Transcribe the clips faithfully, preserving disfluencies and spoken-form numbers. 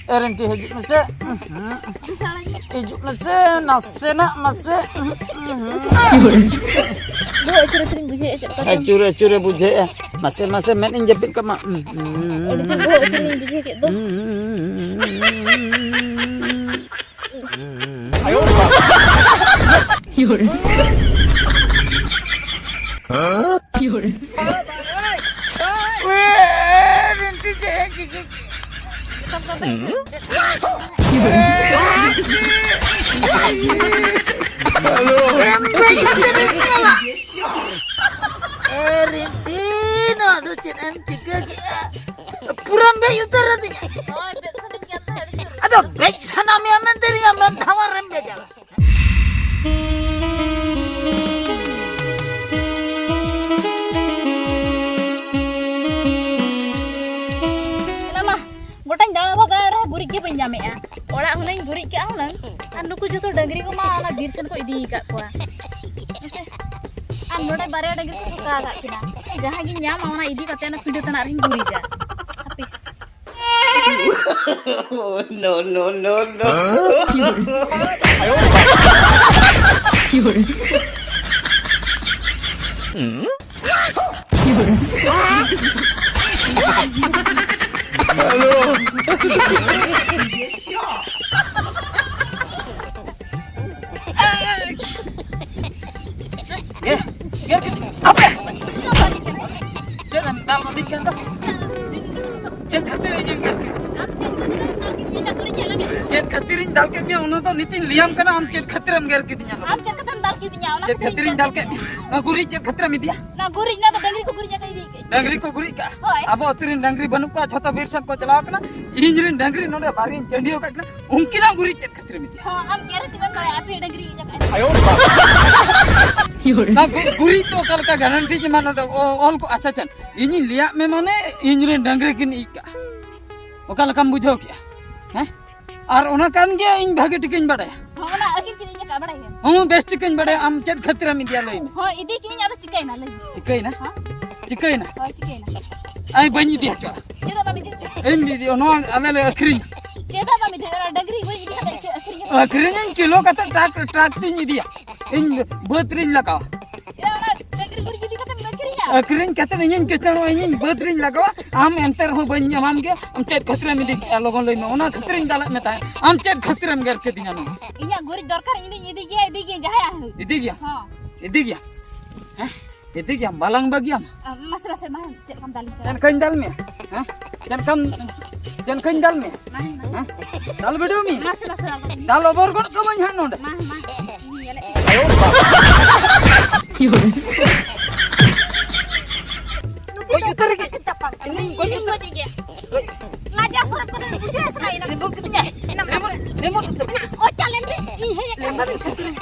ᱮ ᱨᱤᱱᱴᱤ, ᱦᱤᱡᱩᱜ ᱢᱮᱥᱮ᱾ ᱦᱤᱡᱩᱜ ᱢᱮᱥᱮ, ᱱᱟᱥᱮᱱᱟᱜ ᱢᱟᱥᱮ᱾ ᱵᱚᱦᱚᱜ ᱟᱹᱪᱩᱨ ᱟᱹᱪᱩᱨᱤᱧ ᱵᱩᱡᱷᱟᱹᱣᱮᱫᱼᱟ, ᱪᱮᱫ ᱞᱮᱠᱟ ᱪᱚᱝ᱾ ᱟᱹᱪᱩᱨ ᱟᱹᱪᱩᱨᱮ ᱵᱩᱡᱷᱟᱹᱣᱮᱫᱼᱟ᱾ ᱢᱟᱥᱮ, ᱢᱟᱥᱮ, ᱢᱮᱫ ᱤᱧ ᱡᱟᱹᱯᱤᱫ ᱠᱟᱜ ᱢᱟ᱾ ᱟᱹᱰᱤ ᱡᱳᱨ ᱵᱚᱦᱚᱜ ᱟᱹᱪᱩᱨᱤᱧ ᱵᱩᱡᱷᱟᱹᱣ ᱠᱮᱫ ᱫᱚ᱾ ᱮ ᱨᱤᱱᱴᱤ, ᱱᱚᱣᱟ ᱫᱚ ᱪᱮᱫ ᱮᱢ ᱪᱤᱠᱟᱹ ᱠᱮᱜᱼᱟ? ᱯᱩᱨᱟᱹᱢ ᱵᱮᱡ ᱩᱛᱟᱹᱨ ᱟᱹᱫᱤᱧᱟ᱾ ᱦᱳᱭ, ᱵᱮᱡ ᱩᱛᱟᱹᱨ ᱟᱹᱫᱤᱧ ᱜᱮᱭᱟ, ᱟᱫᱚ ᱵᱮᱡ ᱥᱟᱱᱟ ᱢᱮᱭᱟ ᱢᱮᱱᱛᱮ ᱨᱮᱭᱟᱜ ᱢᱮᱱ ᱫᱷᱟᱣᱟ ᱨᱮᱢ ᱵᱮᱡᱟ᱾ ᱮᱱᱟ ᱢᱟ, ᱜᱚᱴᱟᱧ ᱫᱟᱬᱟ ᱵᱷᱟᱜᱟᱣ ᱨᱮᱦᱚᱸ ᱜᱩᱨᱤᱡ ᱜᱮ ᱵᱟᱹᱧ ᱧᱟᱢᱮᱜᱼᱟ᱾ ᱚᱲᱟᱜ ᱦᱩᱱᱟᱹᱝ ᱜᱩᱨᱤᱡ ᱠᱟᱜᱼᱟ ᱦᱩᱱᱟᱹᱝ, ᱟᱨ ᱱᱩᱠᱩ ᱡᱚᱛᱚ ᱰᱟᱹᱝᱨᱤ ᱠᱚᱢᱟ ᱚᱱᱟ ᱵᱤᱨ ᱥᱮᱱ ᱠᱚ ᱤᱫᱤ ᱟᱠᱟᱫ ᱠᱚᱣᱟ᱾ ᱦᱮᱸᱥᱮ? ᱟᱨ ᱱᱚᱰᱮ ᱵᱟᱨᱭᱟ ᱰᱟᱹᱝᱨᱤ ᱠᱚ ᱴᱷᱚᱠᱟ ᱟᱠᱟᱫ ᱠᱤᱱᱟ᱾ ᱡᱟᱦᱟᱸ ᱜᱤᱧ ᱧᱟᱢᱟ ᱚᱱᱟ ᱤᱫᱤ ᱠᱟᱛᱮ ᱚᱱᱟ ᱯᱤᱸᱰᱟᱹ ᱛᱟᱱᱟᱜ ᱨᱤᱧ ᱜᱩᱨᱤᱡᱟ᱾ ᱦᱟᱯᱮ᱾ No, no, no, no. ᱜᱮᱨ, ᱜᱮᱨ ᱠᱮᱫ-, ᱟᱯᱮ! ᱪᱮᱫ ᱮᱢ ᱫᱟᱞ ᱜᱚᱫᱤᱧ ᱠᱟᱱ ᱫᱚ? ᱪᱮᱫ ᱠᱷᱟᱹᱛᱤᱨ ᱤᱧᱮᱢ ᱜᱮᱨ ᱠᱮᱫᱤᱧᱟ? ᱪᱮᱫ ᱠᱷᱟᱹᱛᱤᱨᱤᱧ ᱫᱟᱞ ᱠᱮᱫ ᱢᱮᱭᱟ, ᱚᱱᱟ ᱫᱚ ᱱᱤᱛᱤᱧ ᱞᱟᱹᱭᱟᱢ ᱠᱟᱱᱟ, ᱟᱢ ᱪᱮᱫ ᱠᱷᱟᱹᱛᱤᱨᱮᱢ ᱜᱮᱨ ᱠᱮᱫᱤᱧᱟ? ᱟᱢ ᱪᱮᱫ ᱠᱷᱟᱹᱛᱤᱨᱮᱢ ᱫᱟᱞ ᱠᱮᱫᱤᱧᱟ? ᱚᱱᱟ ᱪᱮᱫ ᱠᱷᱟᱹᱛᱤᱨᱤᱧ ᱫᱟᱞ ᱠᱮᱫ ᱢᱮᱭᱟ? ᱱᱚᱣᱟ ᱜᱩᱨᱤᱡ ᱪᱮᱫ ᱠᱷᱟᱹᱛᱤᱨᱮᱢ ᱤᱫᱤᱭᱟ? ᱱᱚᱣᱟ ᱜᱩᱨᱤᱡ, ᱱᱚᱣᱟ ᱫᱚ ᱰᱟᱹᱝᱨᱤ ᱠᱚ ᱜᱩᱨᱤᱡ ᱟᱠᱟᱫ, ᱤᱫᱤ ᱠᱮᱫ᱾ ᱰᱟᱹᱝᱨᱤ ᱠᱚ ᱜᱩᱨᱤᱡ ᱠᱟᱜᱼᱟ? ᱦᱳᱭ᱾ ᱟᱵᱚ ᱟᱹᱛᱩ ᱨᱮᱱ ᱰᱟᱹᱝᱨᱤ ᱵᱟᱹᱱᱩᱜ ᱠᱚᱣᱟ, ᱡᱷᱚᱛᱚ ᱵᱤᱨ ᱥᱮᱫ ᱠᱚ ᱪᱟᱞᱟᱣ ᱠᱟᱱᱟ᱾ ᱤᱧ ᱨᱮᱱ ᱰᱟᱹᱝᱨᱤ ᱱᱚᱰᱮ ᱵᱟᱨᱭᱟᱧ ᱪᱟᱹᱰᱤ ᱟᱠᱟᱫ ᱠᱤᱱᱟ, ᱩᱱᱠᱤᱱᱟᱜ ᱜᱩᱨᱤᱡ ᱪᱮᱫ ᱠᱷᱟᱹᱛᱤᱨᱮᱢ ᱤᱫᱤᱭᱟ? ᱦᱚᱸ, ᱟᱢ ᱜᱮᱨ ᱠᱮᱫᱟᱢ ᱵᱟᱲᱟᱭᱟ, ᱟᱯᱮ ᱰᱟᱹᱝᱨᱤ ᱤᱧ ᱟᱠᱟᱫ᱾ ᱚᱱᱟ ᱜᱩ-, ᱜᱩᱨᱤᱡ ᱫᱚ ᱚᱠᱟ ᱞᱮᱠᱟ ᱜᱟᱨᱮᱱᱴᱤ ᱡᱮ ᱢᱟ ᱱᱚᱰᱮ ᱚ-, ᱚᱞ ᱠᱚ, ᱟᱪᱪᱷᱟ, ᱟᱪᱪᱷᱟ, ᱤᱧᱤᱧ ᱞᱟᱹᱭᱟᱫ ᱢᱮ ᱢᱟᱱᱮ ᱤᱧ ᱨᱮᱱ ᱰᱟᱹᱝᱨᱤ ᱠᱤᱱ ᱤᱡ ᱠᱟᱜᱼᱟ᱾ ᱚᱠᱟ ᱞᱮᱠᱟᱢ ᱵᱩᱡᱷᱟᱹᱣ ᱠᱮᱜᱼᱟ? ᱦᱮᱸ? ᱟᱨ ᱚᱱᱟ ᱠᱟᱱ ᱜᱮᱭᱟ, ᱤᱧ ᱵᱷᱟᱜᱮ ᱴᱷᱤᱠᱟᱹᱧ ᱵᱟᱲᱟᱭᱟ᱾ ᱦᱚᱸ, ᱚᱱᱟ ᱟᱹᱠᱤᱱ ᱠᱤᱱ ᱤᱡ ᱟᱠᱟᱫ, ᱵᱟᱲᱟᱭ ᱜᱮᱭᱟᱢ? ᱦᱚᱸ, ᱵᱮᱥ ᱴᱷᱤᱠᱟᱹᱧ ᱵᱟᱲᱟᱭᱟ᱾ ᱟᱢ ᱪᱮᱫ ᱠᱷᱟᱹᱛᱤᱨᱮᱢ ᱤᱫᱤᱭᱟ, ᱞᱟᱹᱭ ᱢᱮ᱾ ᱦᱚᱸ, ᱤᱫᱤ ᱠᱤᱧ, ᱟᱫᱚ ᱪᱤᱠᱟᱹᱭᱮᱱᱟ, ᱞᱟᱹᱭ ᱢᱮ᱾ ᱪᱤᱠᱟᱹᱭᱮᱱᱟ? ᱦᱚᱸ? ᱪᱤᱠᱟᱹᱭᱮᱱᱟ? ᱦᱳᱭ, ᱪᱤᱠᱟᱹᱭᱮᱱᱟ? ᱟᱭ, ᱵᱟᱹᱧ ᱤᱫᱤ ᱦᱚᱪᱚᱜᱼᱟ᱾ ᱪᱮᱫᱟᱜ ᱵᱟᱢ ᱤᱫᱤ ᱦᱚᱪᱚᱜᱼᱟ? ᱤᱧ ᱤᱫᱤ, ᱱᱚᱣᱟ ᱟᱞᱮ ᱞᱮ ᱟᱹᱠᱷᱨᱤᱧᱟ᱾ ᱪᱮᱫᱟᱜ ᱵᱟᱢ ᱤᱫᱤᱭᱟ? ᱚᱱᱟ ᱰᱟᱹᱝᱨᱤ ᱜᱩᱨᱤᱡ ᱤᱫᱤ ᱠᱟᱛᱮ ᱪᱮᱫ ᱟᱹᱠᱷᱨᱤᱧ ᱟᱢ? ᱟᱹᱠᱷᱨᱤᱧᱟᱹᱧ, ᱠᱤᱞᱳ ᱠᱟᱛᱮ ᱴᱨᱟᱠ, ᱴᱨᱟᱠ ᱛᱤᱧ ᱤᱫᱤᱭᱟ᱾ ᱤᱧ ᱵᱟᱹᱫᱽ ᱨᱤᱧ ᱞᱟᱜᱟᱣᱟ᱾ ᱪᱮᱫᱟᱜ ᱚᱱᱟ ᱰᱟᱹᱝᱨᱤ ᱜᱩᱨᱤᱡ ᱤᱫᱤ ᱠᱟᱛᱮᱢ ᱟᱹᱠᱷᱨᱤᱧᱟ? ᱟᱹᱠᱷᱨᱤᱧ ᱠᱟᱛᱮ ᱤᱧᱤᱧ ᱠᱤᱥᱟᱹᱬᱚᱜᱼᱟ, ᱤᱧᱤᱧ ᱵᱟᱹᱫᱽ ᱨᱤᱧ ᱞᱟᱜᱟᱣᱟ᱾ ᱟᱢ ᱮᱱᱛᱮ ᱨᱮᱦᱚᱸ ᱵᱟᱹᱧ ᱧᱟᱢᱟᱢ ᱜᱮᱭᱟ᱾ ᱟᱢ ᱪᱮᱫ ᱠᱷᱟᱹᱛᱤᱨᱮᱢ ᱤᱫᱤ ᱠᱮᱜᱼᱟ? ᱞᱚᱜᱚᱱ ᱞᱟᱹᱭ ᱢᱮ, ᱚᱱᱟ ᱠᱷᱟᱹᱛᱤᱨᱤᱧ ᱫᱟᱞᱮᱫ ᱢᱮ ᱛᱟᱦᱮᱸᱫ᱾ ᱟᱢ ᱪᱮᱫ ᱠᱷᱟᱹᱛᱤᱨᱮᱢ ᱜᱮᱨ ᱠᱤᱫᱤᱧᱟ ᱱᱚᱣᱟ? ᱤᱧᱟᱹᱜ ᱜᱩᱨᱤᱡ ᱫᱚᱨᱠᱟᱨ, ᱤᱧ ᱫᱚᱧ ᱤᱫᱤ ᱜᱮᱭᱟ, ᱤᱫᱤ ᱜᱮᱭᱟ, ᱡᱟᱦᱟᱸᱭᱟᱜ ᱦᱩᱭᱩᱜ᱾ ᱤᱫᱤ ᱜᱮᱭᱟ? ᱦᱚᱸ᱾ ᱤᱫᱤ ᱜᱮᱭᱟ? ᱦᱮᱸ? ᱤᱫᱤ ᱜᱮᱭᱟᱢ, ᱵᱟᱞᱟᱝ ᱵᱟᱹᱜᱤᱭᱟᱢ? ᱟ, ᱢᱟᱥᱮ, ᱢᱟᱥᱮ, ᱢᱟ, ᱪᱮᱫ ᱞᱮᱠᱟᱢ ᱫᱟᱞᱤᱧ ᱠᱟᱱᱟ? ᱪᱮᱫ ᱞᱮᱠᱟᱧ ᱫᱟᱞ ᱢᱮᱭᱟ? ᱦᱮᱸ? ᱪᱮᱫ ᱞᱮᱠᱟᱢ, ᱪᱮᱫ ᱞᱮᱠᱟᱧ ᱫᱟᱞ ᱢᱮᱭᱟ? ᱢᱟ, ᱢᱟ᱾ ᱦᱮᱸ? ᱫᱟᱞ ᱵᱤᱰᱟᱹᱣ ᱢᱮ᱾ ᱢᱟᱥᱮ, ᱢᱟᱥᱮ, ᱢᱟ, ᱢᱟ᱾ ᱫᱟᱞ ᱚᱵᱚᱨ ᱜᱚᱫ ᱠᱟᱹᱢᱟᱹᱧ ᱦᱟᱸᱜ ᱱᱚᱰᱮ᱾ ᱢᱟ, ᱢᱟ᱾ ᱤᱧ ᱧᱮᱞᱮᱫ ᱯᱮᱭᱟ᱾ ᱟᱭᱳ ᱵᱟᱵᱟ᱾ ᱜᱚᱡ ᱩᱛᱟᱹᱨ ᱜᱮ᱾ ᱛᱟᱯᱟᱢ ᱠᱟᱱᱟ᱾ ᱤᱧ ᱜᱚᱡ ᱤᱧ ᱩᱛᱟᱹᱨ᱾ ᱜᱚᱡ ᱜᱮ᱾ ᱞᱟᱡᱟᱣ ᱥᱚᱨᱚᱢ ᱠᱚᱫᱚ ᱵᱩᱡᱷᱟᱹᱣ ᱥᱟᱱᱟᱭᱮᱫ ᱢᱮ᱾ ᱞᱮᱢᱚᱱ ᱠᱟᱛᱮ ᱧᱟᱢ᱾ ᱞᱮᱢᱚᱱ, ᱞᱮᱢᱚᱱ ᱩᱛᱟᱹᱨ᱾ ᱚ, ᱪᱟᱞᱮᱱ ᱨᱮ ᱤᱧ ᱦᱮᱡ ᱟᱠᱟᱱᱟ᱾ ᱞᱮᱢᱚᱱ ᱠᱷᱟᱹᱛᱤᱨ᱾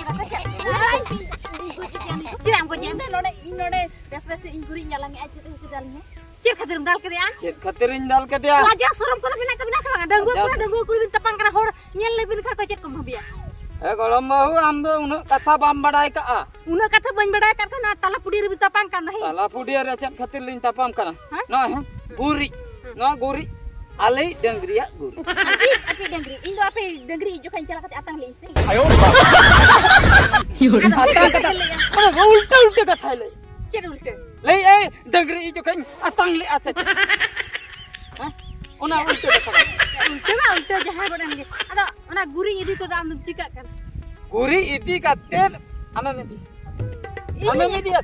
ᱪᱮᱫᱟᱜ ᱮᱢ ᱜᱚᱡᱮᱭᱟ? ᱤᱧ ᱫᱚ ᱱᱚᱰᱮ, ᱤᱧ ᱱᱚᱰᱮ ᱵᱮᱥ ᱵᱮᱥ ᱛᱮ ᱤᱧ ᱜᱩᱨᱤᱡ ᱧᱮᱞᱟᱝ ᱮᱫᱼᱟ, ᱪᱮᱫ ᱮᱢ ᱪᱮᱫ ᱟᱞᱤᱧᱟ? ᱪᱮᱫ ᱠᱷᱟᱹᱛᱤᱨᱮᱢ ᱫᱟᱞ ᱠᱮᱫᱮᱭᱟ? ᱪᱮᱫ ᱠᱷᱟᱹᱛᱤᱨᱤᱧ ᱫᱟᱞ ᱠᱮᱫᱮᱭᱟ? ᱞᱟᱡᱟᱣ ᱥᱚᱨᱚᱢ ᱠᱚᱫᱚ ᱢᱮᱱᱟᱜ ᱛᱟᱵᱤᱱᱟ ᱥᱮ ᱵᱟᱝ? ᱰᱟᱺᱜᱩᱣᱟᱹ ᱞᱟᱡᱟᱣ ᱠᱩᱲᱤ, ᱰᱟᱺᱜᱩᱣᱟᱹ ᱠᱩᱲᱤ ᱵᱤᱱ ᱛᱟᱯᱟᱢ ᱠᱟᱱᱟ, ᱦᱚᱲ ᱧᱮᱞ ᱞᱮᱵᱤᱱ ᱠᱷᱟᱱ ᱠᱚ ᱪᱮᱫ ᱠᱚ ᱵᱷᱟᱹᱵᱤᱭᱟ? ᱮ ᱜᱚᱲᱚᱢ ᱵᱟᱹᱦᱩ, ᱟᱢ ᱫᱚ ᱩᱱᱟᱹᱜ ᱠᱟᱛᱷᱟ ᱵᱟᱢ ᱵᱟᱰᱟᱭ ᱠᱟᱜᱼᱟ᱾ ᱩᱱᱟᱹᱜ ᱠᱟᱛᱷᱟ ᱵᱟᱹᱧ ᱵᱟᱰᱟᱭ ᱠᱟᱜ ᱠᱷᱟᱱ ᱱᱚᱣᱟ ᱛᱟᱞᱟ ᱯᱩᱰᱤᱭᱟᱹ ᱨᱮ ᱪᱮᱫ ᱠᱷᱟᱹᱛᱤᱨ ᱞᱤᱧ ᱛᱟᱯᱟᱢ ᱠᱟᱱᱟ? ᱦᱮᱸ? ᱱᱚᱣᱟ, ᱦᱮᱸ? ᱜᱩᱨᱤᱡ᱾ ᱦᱮᱸ᱾ ᱱᱚᱣᱟ ᱜᱩᱨᱤᱡ ᱟᱞᱮᱭᱤᱡ ᱰᱟᱹᱝᱨᱤᱭᱟᱜ ᱜᱩᱨᱤᱡ᱾ ᱟᱯᱮ, ᱟᱯᱮ ᱰᱟᱹᱝᱨᱤ, ᱤᱧ ᱫᱚ ᱟᱯᱮ ᱰᱟᱹᱝᱨᱤ ᱤᱡ ᱡᱚᱠᱷᱟᱧ ᱪᱟᱞᱟᱣ ᱠᱟᱛᱮ ᱟᱛᱟᱝ ᱞᱮ ᱤᱧ ᱥᱮ᱾ ᱟᱭᱳ ᱵᱟᱵᱟ᱾ ᱟᱫᱚ ᱟᱛᱟᱝ ᱠᱟᱛᱮ, ᱚᱱᱟ ᱩᱞᱴᱟᱹ ᱩᱞᱴᱟᱹ ᱠᱟᱛᱷᱟᱭ ᱞᱟᱹᱭ᱾ ᱪᱮᱫ ᱩᱞᱴᱟᱹ? ᱞᱟᱹᱭ, ᱮᱭ, ᱰᱟᱹᱝᱨᱤ ᱤᱡ ᱡᱚᱠᱷᱟᱧ ᱟᱛᱟᱝ ᱞᱮᱜᱼᱟ ᱥᱮ ᱪᱮᱫ? ᱦᱮᱸ? ᱚᱱᱟ ᱩᱞᱴᱟᱹ ᱠᱟᱛᱷᱟ ᱠᱟᱱᱟ᱾ ᱩᱞᱴᱟᱹ ᱢᱟ ᱩᱞᱴᱟᱹ ᱡᱟᱦᱟᱸ ᱜᱚᱰᱮᱱ ᱜᱮ᱾ ᱟᱫᱚ ᱚᱱᱟ ᱜᱩᱨᱤᱡ ᱤᱫᱤ ᱛᱮᱫᱚ ᱟᱢ ᱫᱚᱢ ᱪᱤᱠᱟᱹᱜ ᱠᱟᱱᱟ? ᱜᱩᱨᱤᱡ ᱤᱫᱤ ᱠᱟᱛᱮ ᱟᱢᱮᱢ ᱤᱫᱤ᱾ ᱤᱧ ᱟᱢᱮᱢ ᱤᱫᱤ-, ᱤᱫᱤᱭᱟ?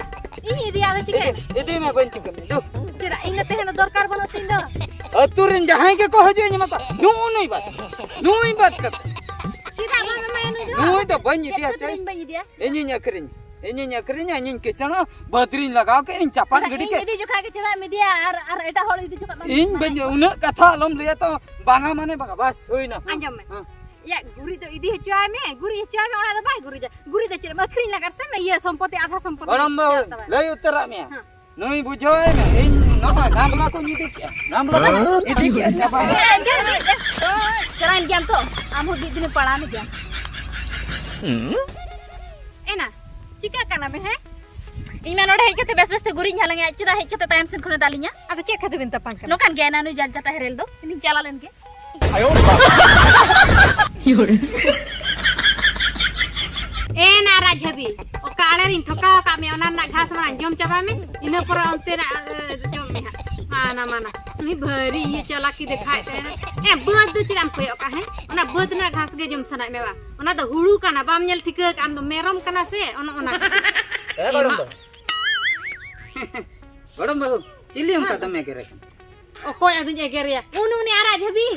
ᱤᱧ ᱤᱫᱤᱭᱟ, ᱟᱫᱚ ᱪᱤᱠᱟᱹᱭ? ᱤᱫᱤ, ᱤᱫᱤ ᱢᱮ, ᱵᱟᱹᱧ ᱪᱤᱠᱟᱹ ᱢᱮ, ᱫᱩ᱾ ᱪᱮᱫᱟᱜ? ᱤᱧ ᱫᱚ ᱛᱟᱦᱮᱸ ᱫᱚ ᱫᱚᱨᱠᱟᱨ ᱵᱟᱹᱱᱩᱜ ᱛᱤᱧ ᱫᱚ᱾ ᱟᱹᱛᱩ ᱨᱮᱱ ᱡᱟᱦᱟᱸᱭ ᱜᱮᱠᱚ ᱦᱤᱡᱩᱜ, ᱤᱧ ᱮᱢᱟ ᱠᱚᱣᱟ᱾ ᱱᱩᱜᱼᱩ ᱱᱩᱭ ᱵᱟᱫ᱾ ᱱᱩᱭ ᱵᱟᱫ ᱠᱟᱛᱮ᱾ ᱪᱮᱫᱟᱜ ᱵᱟᱢ ᱮᱢᱟᱭᱟ ᱱᱩᱭ ᱫᱚ? ᱱᱩᱭ ᱫᱚ ᱵᱟᱹᱧ ᱪᱮᱫ ᱤᱫᱤᱭᱟ, ᱠᱷᱟᱹᱛᱤᱨ ᱪᱮᱫ? ᱤᱧ ᱵᱟᱹᱧ ᱤᱫᱤᱭᱟ? ᱤᱧᱤᱧ ᱟᱹᱠᱷᱨᱤᱧ᱾ ᱤᱧᱤᱧ ᱟᱹᱠᱷᱨᱤᱧᱟ, ᱤᱧᱤᱧ ᱠᱤᱥᱟᱹᱬᱚᱜᱼᱟ, ᱵᱟᱹᱫᱽ ᱨᱤᱧ ᱞᱟᱜᱟᱣ ᱠᱮᱫ, ᱤᱧ ᱪᱟᱯᱟᱫ ᱪᱮᱫᱟᱜ ᱜᱤᱰᱤ ᱤᱧ ᱠᱮᱫ᱾ ᱤᱫᱤ ᱡᱚᱠᱷᱟᱡ ᱜᱮ ᱪᱮᱫᱟᱜ ᱮᱢ ᱤᱫᱤᱭᱟ ᱟᱨ, ᱟᱨ ᱮᱴᱟᱜ ᱦᱚᱲ ᱤᱫᱤ ᱡᱚᱠᱷᱟᱡ ᱵᱟᱢ ᱤᱧ ᱤᱫᱤᱭᱟ? ᱵᱟᱹᱧ, ᱩᱱᱟᱹᱜ ᱠᱟᱛᱷᱟ ᱟᱞᱚᱢ ᱞᱟᱹᱭᱟ ᱛᱚ, ᱵᱟᱝᱟ ᱢᱟᱱᱮ ᱵᱟᱝᱟ, ᱵᱟᱥ ᱦᱩᱭᱱᱟ᱾ ᱟᱸᱡᱚᱢ ᱢᱮ᱾ ᱦᱮᱸ᱾ ᱭᱟ, ᱜᱩᱨᱤᱡ ᱫᱚ ᱤᱫᱤ ᱦᱚᱪᱚᱣᱟᱭ ᱢᱮ, ᱜᱩᱨᱤᱡ ᱦᱚᱪᱚᱣᱟᱭ ᱢᱮ, ᱚᱲᱟᱜ ᱫᱚ ᱵᱟᱭ ᱜᱩᱨᱤᱡᱟ᱾ ᱜᱩᱨᱤᱡ ᱫᱚ ᱪᱮᱫ ᱮᱢ ᱟᱹᱠᱷᱨᱤᱧ ᱞᱟᱜᱟᱫ ᱥᱮ ᱤᱭᱟᱹ ᱥᱚᱢᱯᱚᱛᱤ, ᱟᱫᱷᱟ ᱥᱚᱢᱯᱚᱛᱤ ᱜᱚᱲᱚᱢ ᱵᱟᱹᱦᱩ, ᱪᱟᱞᱟᱜ ᱛᱟᱢᱟ? ᱞᱟᱹᱭ ᱩᱛᱟᱹᱨᱟᱜ ᱢᱮᱭᱟ᱾ ᱦᱮᱸ᱾ ᱱᱩᱭ ᱵᱩᱡᱷᱟᱹᱣᱟᱭ ᱢᱮ, ᱤᱧ ᱱᱚᱣᱟ ᱜᱟᱢᱞᱟ ᱠᱚᱧ ᱤᱫᱤ ᱠᱮᱜᱼᱟ᱾ ᱜᱟᱢᱞᱟ ᱠᱚᱧ ᱤᱫᱤ ᱠᱮᱜᱼᱟ, ᱪᱟᱵᱟ᱾ ᱪᱟᱞᱟᱣᱮᱱ ᱜᱮᱭᱟᱢ ᱛᱚ, ᱟᱢ ᱦᱚᱸ ᱢᱤᱫ ᱫᱤᱱᱮᱢ ᱯᱟᱲᱟᱣ ᱜᱮᱭᱟ᱾ ᱮᱱᱟ, ᱪᱤᱠᱟᱹᱜ ᱠᱟᱱᱟ ᱵᱮᱱ, ᱦᱮᱸ? ᱤᱧ ᱢᱟ ᱱᱚᱰᱮ ᱦᱮᱡ ᱠᱟᱛᱮ ᱵᱮᱥ ᱵᱮᱥ ᱛᱮ ᱜᱩᱨᱤᱡ ᱤᱧ ᱦᱟᱞᱟᱝ ᱮᱫ, ᱪᱮᱫᱟᱜ ᱦᱮᱡ ᱠᱟᱛᱮ ᱛᱟᱭᱚᱢ ᱥᱮᱱ ᱠᱷᱚᱱᱮ ᱫᱟᱞᱤᱧᱟ? ᱟᱫᱚ ᱪᱮᱫ ᱠᱷᱟᱹᱛᱤᱨ ᱵᱮᱱ ᱛᱟᱯᱟᱢ ᱠᱟᱱᱟ? ᱱᱚᱝᱠᱟᱱ ᱜᱮᱭᱟᱭ ᱱᱟ ᱱᱩᱭ ᱡᱟᱛ ᱡᱟᱴᱟ ᱦᱮᱨᱮᱞ ᱫᱚ᱾ ᱤᱧ ᱪᱟᱞᱟᱣ ᱞᱮᱱ ᱜᱮ᱾ ᱟᱭᱳ ᱵᱟᱵᱟ᱾ ᱮ ᱱᱟ ᱨᱟᱡᱽ ᱦᱟᱹᱵᱤ, ᱚᱠᱟ ᱟᱲᱮ ᱨᱤᱧ ᱴᱷᱚᱠᱟᱣ ᱟᱠᱟᱫ ᱢᱮ, ᱚᱱᱟ ᱨᱮᱱᱟᱜ ᱜᱷᱟᱥ ᱢᱟᱲᱟᱝ ᱡᱚᱢ ᱪᱟᱵᱟᱭ ᱢᱮ, ᱤᱱᱟᱹ ᱯᱚᱨᱮ ᱚᱱᱛᱮᱱᱟᱜ ᱮ, ᱡᱚᱢ ᱢᱮ ᱦᱟᱸᱜ᱾ ᱢᱟᱱᱟ ᱢᱟᱱᱟ, ᱩᱱᱤ ᱵᱷᱟᱹᱨᱤ ᱤᱭᱟᱹ ᱪᱟᱞᱟᱠᱤ ᱫᱮᱠᱷᱟᱭᱮᱫ ᱛᱟᱦᱮᱱᱟ᱾ ᱮ ᱵᱟᱹᱫᱽ ᱫᱚ ᱪᱮᱫᱟᱜ ᱮᱢ ᱠᱚᱭᱚᱜ ᱠᱟᱜᱼᱟ? ᱦᱮᱸ, ᱚᱱᱟ ᱵᱟᱹᱫᱽ ᱨᱮᱱᱟᱜ ᱜᱷᱟᱥ ᱜᱮ ᱡᱚᱢ ᱥᱟᱱᱟᱭᱮᱫ ᱢᱮ ᱵᱟᱝ? ᱚᱱᱟ ᱫᱚ ᱦᱩᱲᱩ ᱠᱟᱱᱟ, ᱵᱟᱢ ᱧᱮᱞ ᱴᱷᱤᱠᱟᱹ ᱟᱠᱟᱫ? ᱟᱢ ᱫᱚ ᱢᱮᱨᱚᱢ ᱠᱟᱱᱟ ᱥᱮ? ᱚᱱᱮ ᱚᱱᱟ᱾ ᱮ ᱜᱚᱲᱚᱢ ᱵᱟᱹᱦᱩ᱾ ᱜᱚᱲᱚᱢ ᱵᱟᱹᱦᱩ, ᱪᱤᱞᱤ ᱚᱱᱠᱟ ᱫᱚᱢᱮ ᱮᱜᱮᱨᱮ ᱠᱟᱱᱟ? ᱚᱠᱚᱭ ᱟᱫᱚᱧ ᱮᱜᱮᱨᱮᱭᱟ? ᱩᱱᱤ, ᱩᱱᱤ ᱟᱨᱟᱜ ᱡᱷᱟᱹᱵᱤ᱾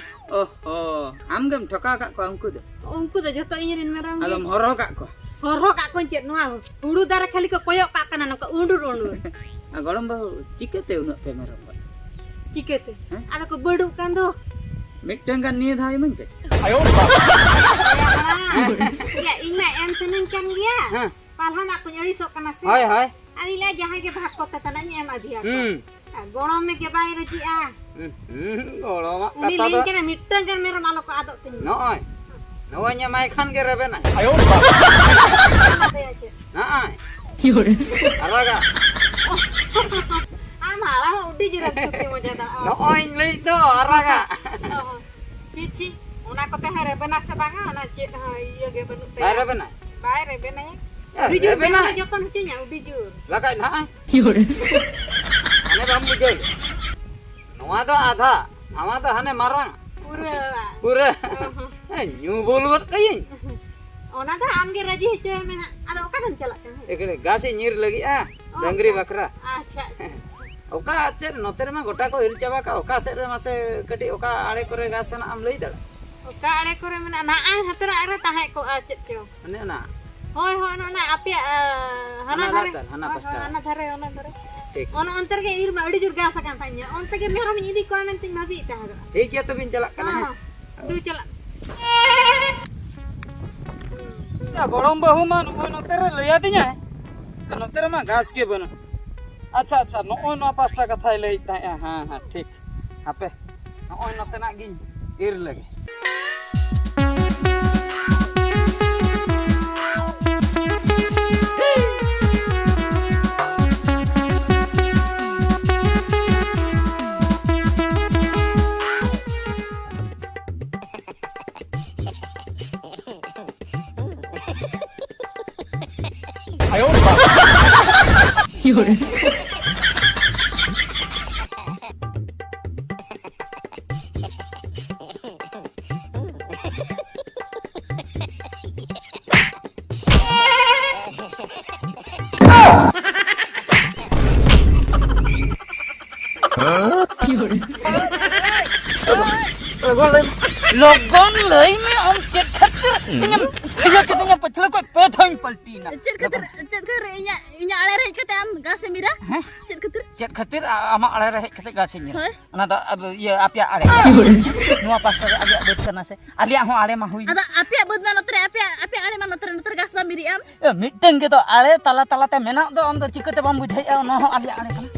ᱚᱦᱚ, ᱟᱢ ᱜᱮᱢ ᱴᱷᱚᱠᱟᱣ ᱟᱠᱟᱫ ᱠᱚᱣᱟ ᱩᱱᱠᱩ ᱫᱚ? ᱩᱱᱠᱩ ᱫᱚ ᱡᱷᱚᱛᱚ ᱤᱧ ᱨᱮᱱ ᱢᱮᱨᱚᱢ ᱜᱮ᱾ ᱟᱫᱚᱢ ᱦᱚᱨᱦᱚ ᱠᱟᱜ ᱠᱚᱣᱟ? ᱦᱚᱨᱦᱚ ᱠᱟᱜ ᱠᱚᱣᱟᱧ ᱪᱮᱫ, ᱱᱚᱣᱟ ᱦᱩᱲᱩ ᱫᱟᱨᱮ ᱠᱷᱟᱹᱞᱤ ᱠᱚ ᱠᱚᱭᱚᱜ ᱠᱟᱜ ᱠᱟᱱᱟ, ᱱᱚᱝᱠᱟ ᱩᱸᱰᱩᱨ ᱩᱸᱰᱩᱨ᱾ ᱟᱨ ᱜᱚᱲᱚᱢ ᱵᱟᱹᱦᱩ, ᱪᱤᱠᱟᱹᱛᱮ ᱩᱱᱟᱹᱜ ᱯᱮ ᱢᱮᱨᱚᱢ ᱠᱚᱣᱟ? ᱪᱤᱠᱟᱹᱛᱮ? ᱦᱮᱸ? ᱟᱫᱚ ᱠᱚ ᱵᱟᱹᱰᱩᱜ ᱠᱟᱱ ᱫᱚ᱾ ᱢᱤᱫᱴᱟᱝ ᱜᱟᱱ ᱱᱤᱭᱟᱹ ᱫᱷᱟᱣ ᱤᱢᱟᱹᱧ ᱯᱮ᱾ ᱭᱟ, ᱤᱧ ᱢᱟ ᱮᱢ ᱥᱟᱱᱟᱧ ᱠᱟᱱ ᱜᱮᱭᱟ᱾ ᱦᱮᱸ᱾ ᱯᱟᱞᱦᱟ ᱢᱟᱜ ᱠᱚᱧ ᱟᱹᱲᱤᱥᱚᱜ ᱠᱟᱱᱟ ᱥᱮ᱾ ᱦᱳᱭ, ᱦᱳᱭ᱾ ᱟᱨ ᱤᱧ ᱞᱟᱹᱭᱟ, ᱡᱟᱦᱟᱸᱭ ᱜᱮ ᱵᱷᱟᱜᱽ ᱠᱚ ᱛᱟᱛᱟᱱᱟᱧ ᱮᱢ ᱟᱫᱮᱭᱟ ᱠᱚ᱾ ᱦᱩᱸ᱾ ᱟᱨ ᱜᱚᱲᱚᱢ ᱢᱮ ᱜᱮ ᱵᱟᱭ ᱨᱟᱹᱡᱤᱜᱼᱟ᱾ ᱦᱩᱸ, ᱦᱩᱸ, ᱜᱚᱲᱚᱢᱟᱜ ᱩᱱᱤ ᱠᱟᱛᱷᱟ ᱞᱟᱹᱭᱟᱹᱧ ᱫᱚ ᱠᱟᱱᱟ, "ᱢᱤᱫᱴᱟᱝ ᱜᱟᱱ ᱢᱮᱨᱚᱢ ᱟᱞᱚ ᱠᱚ ᱟᱫᱚᱜ ᱛᱤᱧ ᱢᱟ᱾" ᱱᱚᱜᱼᱚᱭ᱾ ᱱᱚᱜᱼᱚᱭ ᱧᱮᱢᱟᱭ ᱠᱷᱟᱱ ᱜᱮ ᱨᱮᱵᱮᱱᱟᱭ᱾ ᱟᱭᱳ ᱵᱟᱵᱟ᱾ ᱮᱢ ᱟᱫᱮᱭᱟ ᱪᱮᱫ? ᱱᱚᱜᱼᱚᱭ᱾ ᱟᱨᱟᱜᱟᱜ᱾ ᱟᱢ ᱦᱟᱲᱟᱢ ᱦᱚᱸ ᱩᱰᱤ ᱡᱳᱨᱮᱢ ᱛᱷᱩᱛᱤ ᱢᱚᱡᱟ ᱫᱟ᱾ ᱱᱚᱜᱼᱚᱭ ᱤᱧ ᱞᱟᱹᱭᱮᱫ ᱫᱚ, ᱟᱨᱟᱜᱟᱜ᱾ ᱚ᱾ ᱪᱷᱤ, ᱪᱷᱤ, ᱚᱱᱟ ᱠᱚᱛᱮ ᱦᱚᱸ ᱨᱮᱵᱮᱱᱟ ᱥᱮ ᱵᱟᱝᱟ, ᱚᱱᱟ ᱪᱮᱫ ᱦᱚᱸ ᱤᱭᱟᱹ ᱜᱮ ᱵᱟᱹᱱᱩᱜ ᱛᱟᱭᱟ᱾ ᱵᱟᱭ ᱨᱮᱵᱮᱱᱟ? ᱵᱟᱭ ᱨᱮᱵᱮᱱᱟᱭᱟ᱾ ᱮ, ᱟᱹᱰᱤ ᱡᱳᱨ ᱨᱮᱵᱮᱱᱟᱭ᱾ ᱵᱮᱥ ᱞᱮ ᱡᱚᱛᱚᱱ ᱦᱚᱪᱚᱧᱟ, ᱟᱹᱰᱤ ᱡᱳᱨ᱾ ᱵᱟᱠᱷᱟᱡ ᱱᱟᱦᱟᱜ᱾ ᱦᱟᱱᱮ ᱵᱟᱢ ᱵᱩᱡᱷᱟᱹᱣ᱾ ᱱᱚᱣᱟ ᱫᱚ ᱟᱫᱷᱟ, ᱱᱟᱣᱟ ᱫᱚ ᱦᱟᱱᱮ ᱢᱟᱨᱟᱝ᱾ ᱯᱩᱨᱟᱹ᱾ ᱯᱩᱨᱟᱹ᱾ ᱚ ᱦᱚᱸ᱾ ᱮ, ᱧᱩ ᱵᱩᱞ ᱜᱚᱫ ᱠᱟᱹᱭᱟᱹᱧ᱾ ᱚᱱᱟ ᱫᱚ ᱟᱢ ᱜᱮ ᱨᱟᱹᱡᱤ ᱦᱚᱪᱚᱭ ᱢᱮ ᱦᱟᱸᱜ᱾ ᱟᱫᱚ ᱚᱠᱟ ᱫᱚᱢ ᱪᱟᱞᱟᱜ ᱠᱟᱱᱟ? ᱮᱠᱞᱮ ᱜᱷᱟᱥ ᱤᱧ ᱤᱨ ᱞᱟᱹᱜᱤᱫᱼᱟ, ᱚ, ᱰᱟᱹᱝᱨᱤ ᱟᱪᱪᱷᱟ᱾ ᱵᱟᱠᱷᱨᱟ᱾ ᱟᱪᱪᱷᱟ, ᱟᱪᱪᱷᱟ᱾ ᱚᱠᱟ ᱪᱮᱫ, ᱱᱚᱛᱮ ᱨᱮᱢᱟ ᱜᱚᱴᱟ ᱠᱚ ᱤᱨ ᱪᱟᱵᱟ ᱠᱟᱜᱼᱟ, ᱚᱠᱟ ᱥᱮᱫ ᱨᱮ ᱢᱟᱥᱮ ᱠᱟᱹᱴᱤᱡ ᱚᱠᱟ ᱟᱲᱮ ᱠᱚᱨᱮ ᱜᱷᱟᱥ ᱦᱮᱱᱟᱜ ᱮᱢ ᱞᱟᱹᱭ ᱫᱟᱲᱮᱭᱟᱜᱼᱟ? ᱚᱠᱟ ᱟᱲᱮ ᱠᱚᱨᱮ ᱢᱮᱱᱟᱜᱼᱟ? ᱱᱟᱜᱼᱟᱭ ᱦᱟᱛᱮᱱᱟᱜ ᱨᱮ ᱛᱟᱦᱮᱸ ᱠᱚᱜᱼᱟ ᱪᱮᱫ ᱪᱚ᱾ ᱚᱱᱮ ᱚᱱᱟ? ᱦᱳᱭ, ᱦᱳᱭ, ᱚᱱᱟ, ᱚᱱᱟ ᱟᱯᱮᱭᱟᱜ, ᱟ, ᱦᱟᱱᱟ ᱦᱟᱱᱟ ᱫᱷᱟᱨᱮ᱾ ᱞᱟᱛᱟᱨ, ᱦᱟᱱᱟ ᱦᱳᱭ, ᱦᱳᱭ, ᱯᱟᱥᱴᱟ᱾ ᱦᱟᱱᱟ ᱫᱷᱟᱨᱮ, ᱚᱱᱟ ᱫᱷᱟᱨᱮ᱾ ᱴᱷᱤᱠ᱾ ᱚᱱᱟ ᱚᱱᱛᱮ ᱨᱮᱜᱮ ᱤᱨ ᱢᱟ ᱟᱹᱰᱤ ᱡᱳᱨ ᱜᱷᱟᱥ ᱟᱠᱟᱱ ᱛᱟᱦᱮᱸᱫ᱾ ᱚᱱᱛᱮ ᱜᱮ ᱢᱮᱨᱚᱢᱤᱧ ᱤᱫᱤ ᱠᱚᱣᱟ ᱢᱮᱱᱛᱮᱧ ᱵᱷᱟᱹᱵᱤᱭᱮᱫ ᱛᱟᱦᱮᱸ ᱠᱟᱱᱟ᱾ ᱴᱷᱤᱠ ᱜᱮᱭᱟ, ᱛᱚᱵᱮᱧ ᱪᱟᱞᱟᱜ ᱠᱟᱱᱟ, ᱦᱚᱸ, ᱦᱮᱸ? ᱦᱚᱸ᱾ ᱫᱩ ᱪᱟᱞᱟᱜ᱾ ᱭᱟ, ᱜᱚᱲᱚᱢ ᱵᱟᱹᱦᱩ ᱢᱟ ᱱᱚᱜᱼᱚᱭ ᱱᱚᱛᱮ ᱨᱮ ᱞᱟᱹᱭ ᱟᱹᱫᱤᱧᱟᱭ, ᱱᱚᱛᱮ ᱨᱮᱢᱟ ᱜᱷᱟᱥ ᱜᱮ ᱵᱟᱹᱱᱩᱜ᱾ ᱟᱪᱪᱷᱟ, ᱟᱪᱪᱷᱟ, ᱱᱚᱜᱼᱚᱭ ᱱᱚᱣᱟ ᱯᱟᱥᱴᱟ ᱠᱟᱛᱷᱟᱭ ᱞᱟᱹᱭᱮᱫ ᱛᱟᱦᱮᱸᱜᱼᱟ᱾ ᱦᱮᱸ, ᱦᱮᱸ, ᱴᱷᱤᱠ᱾ ᱦᱟᱯᱮ, ᱱᱚᱜᱼᱚᱭ ᱱᱚᱛᱮᱱᱟᱜ ᱜᱤᱧ ᱤᱨ ᱞᱮᱜᱮ᱾ ᱞᱚᱜᱚᱱ ᱞᱟᱹᱭ ᱢᱮ, ᱟᱢ ᱪᱮᱫ ᱠᱷᱟᱹᱛᱤᱨ ᱤᱧᱮᱢ ᱛᱷᱤᱭᱟᱹ ᱠᱤᱫᱤᱧᱟ? ᱯᱟᱹᱪᱷᱞᱟᱹ ᱠᱷᱚᱡ ᱯᱮ ᱫᱷᱟᱣᱤᱧ ᱯᱟᱞᱴᱤᱭᱮᱱᱟ᱾ ᱪᱮᱫ ᱠᱷᱟᱹᱛᱤᱨ, ᱪᱮᱫ ᱠᱷᱟᱹᱛᱤᱨ ᱤᱧᱟᱹᱜ, ᱤᱧᱟᱹᱜ ᱟᱲᱮ ᱨᱮ ᱦᱮᱡ ᱠᱟᱛᱮ ᱟᱢ ᱜᱷᱟᱥ ᱮᱢ ᱤᱨᱟ? ᱦᱮᱸ? ᱪᱮᱫ ᱠᱷᱟᱹᱛᱤᱨ? ᱪᱮᱫ ᱠᱷᱟᱹᱛᱤᱨ ᱟ-, ᱟᱢᱟᱜ ᱟᱲᱮ ᱨᱮ ᱦᱮᱡ ᱠᱟᱛᱮ ᱜᱷᱟᱥ ᱤᱧ ᱤᱨᱟ? ᱦᱳᱭ᱾ ᱚᱱᱟ ᱫᱚ ᱟᱵ-, ᱤᱭᱟᱹ, ᱟᱯᱮᱭᱟᱜ ᱟᱲᱮ᱾ ᱱᱚᱣᱟ ᱯᱟᱥᱴᱟ ᱨᱮ ᱟᱞᱮᱭᱟᱜ ᱵᱟᱹᱫᱽ ᱠᱟᱱᱟ ᱥᱮ? ᱟᱞᱮᱭᱟᱜ ᱦᱚᱸ ᱟᱲᱮ ᱢᱟ ᱦᱩᱭ᱾ ᱟᱫᱚ ᱟᱯᱮᱭᱟᱜ ᱵᱟᱹᱫᱽ ᱢᱟ ᱱᱚᱛᱮ ᱨᱮ, ᱟᱯᱮᱭᱟᱜ, ᱟᱯᱮᱭᱟᱜ ᱟᱲᱮ ᱢᱟ ᱱᱚᱛᱮ ᱨᱮ, ᱱᱚᱛᱮ ᱨᱮ ᱜᱷᱟᱥ ᱵᱟᱢ ᱤᱨᱮᱜᱼᱟ ᱟᱢ᱾ ᱮ, ᱢᱤᱫᱴᱟᱝ ᱜᱮᱛᱚ ᱟᱲᱮ ᱛᱟᱞᱟ ᱛᱟᱞᱟᱛᱮ ᱢᱮᱱᱟᱜ ᱫᱚ, ᱟᱢ ᱫᱚ ᱪᱤᱠᱟᱹᱛᱮ ᱵᱟᱢ ᱵᱩᱡᱷᱟᱹᱣᱮᱫᱼᱟ ᱚᱱᱟ ᱦᱚᱸ ᱟᱞᱮᱭᱟᱜ ᱟᱲᱮ ᱠᱟᱱᱟ?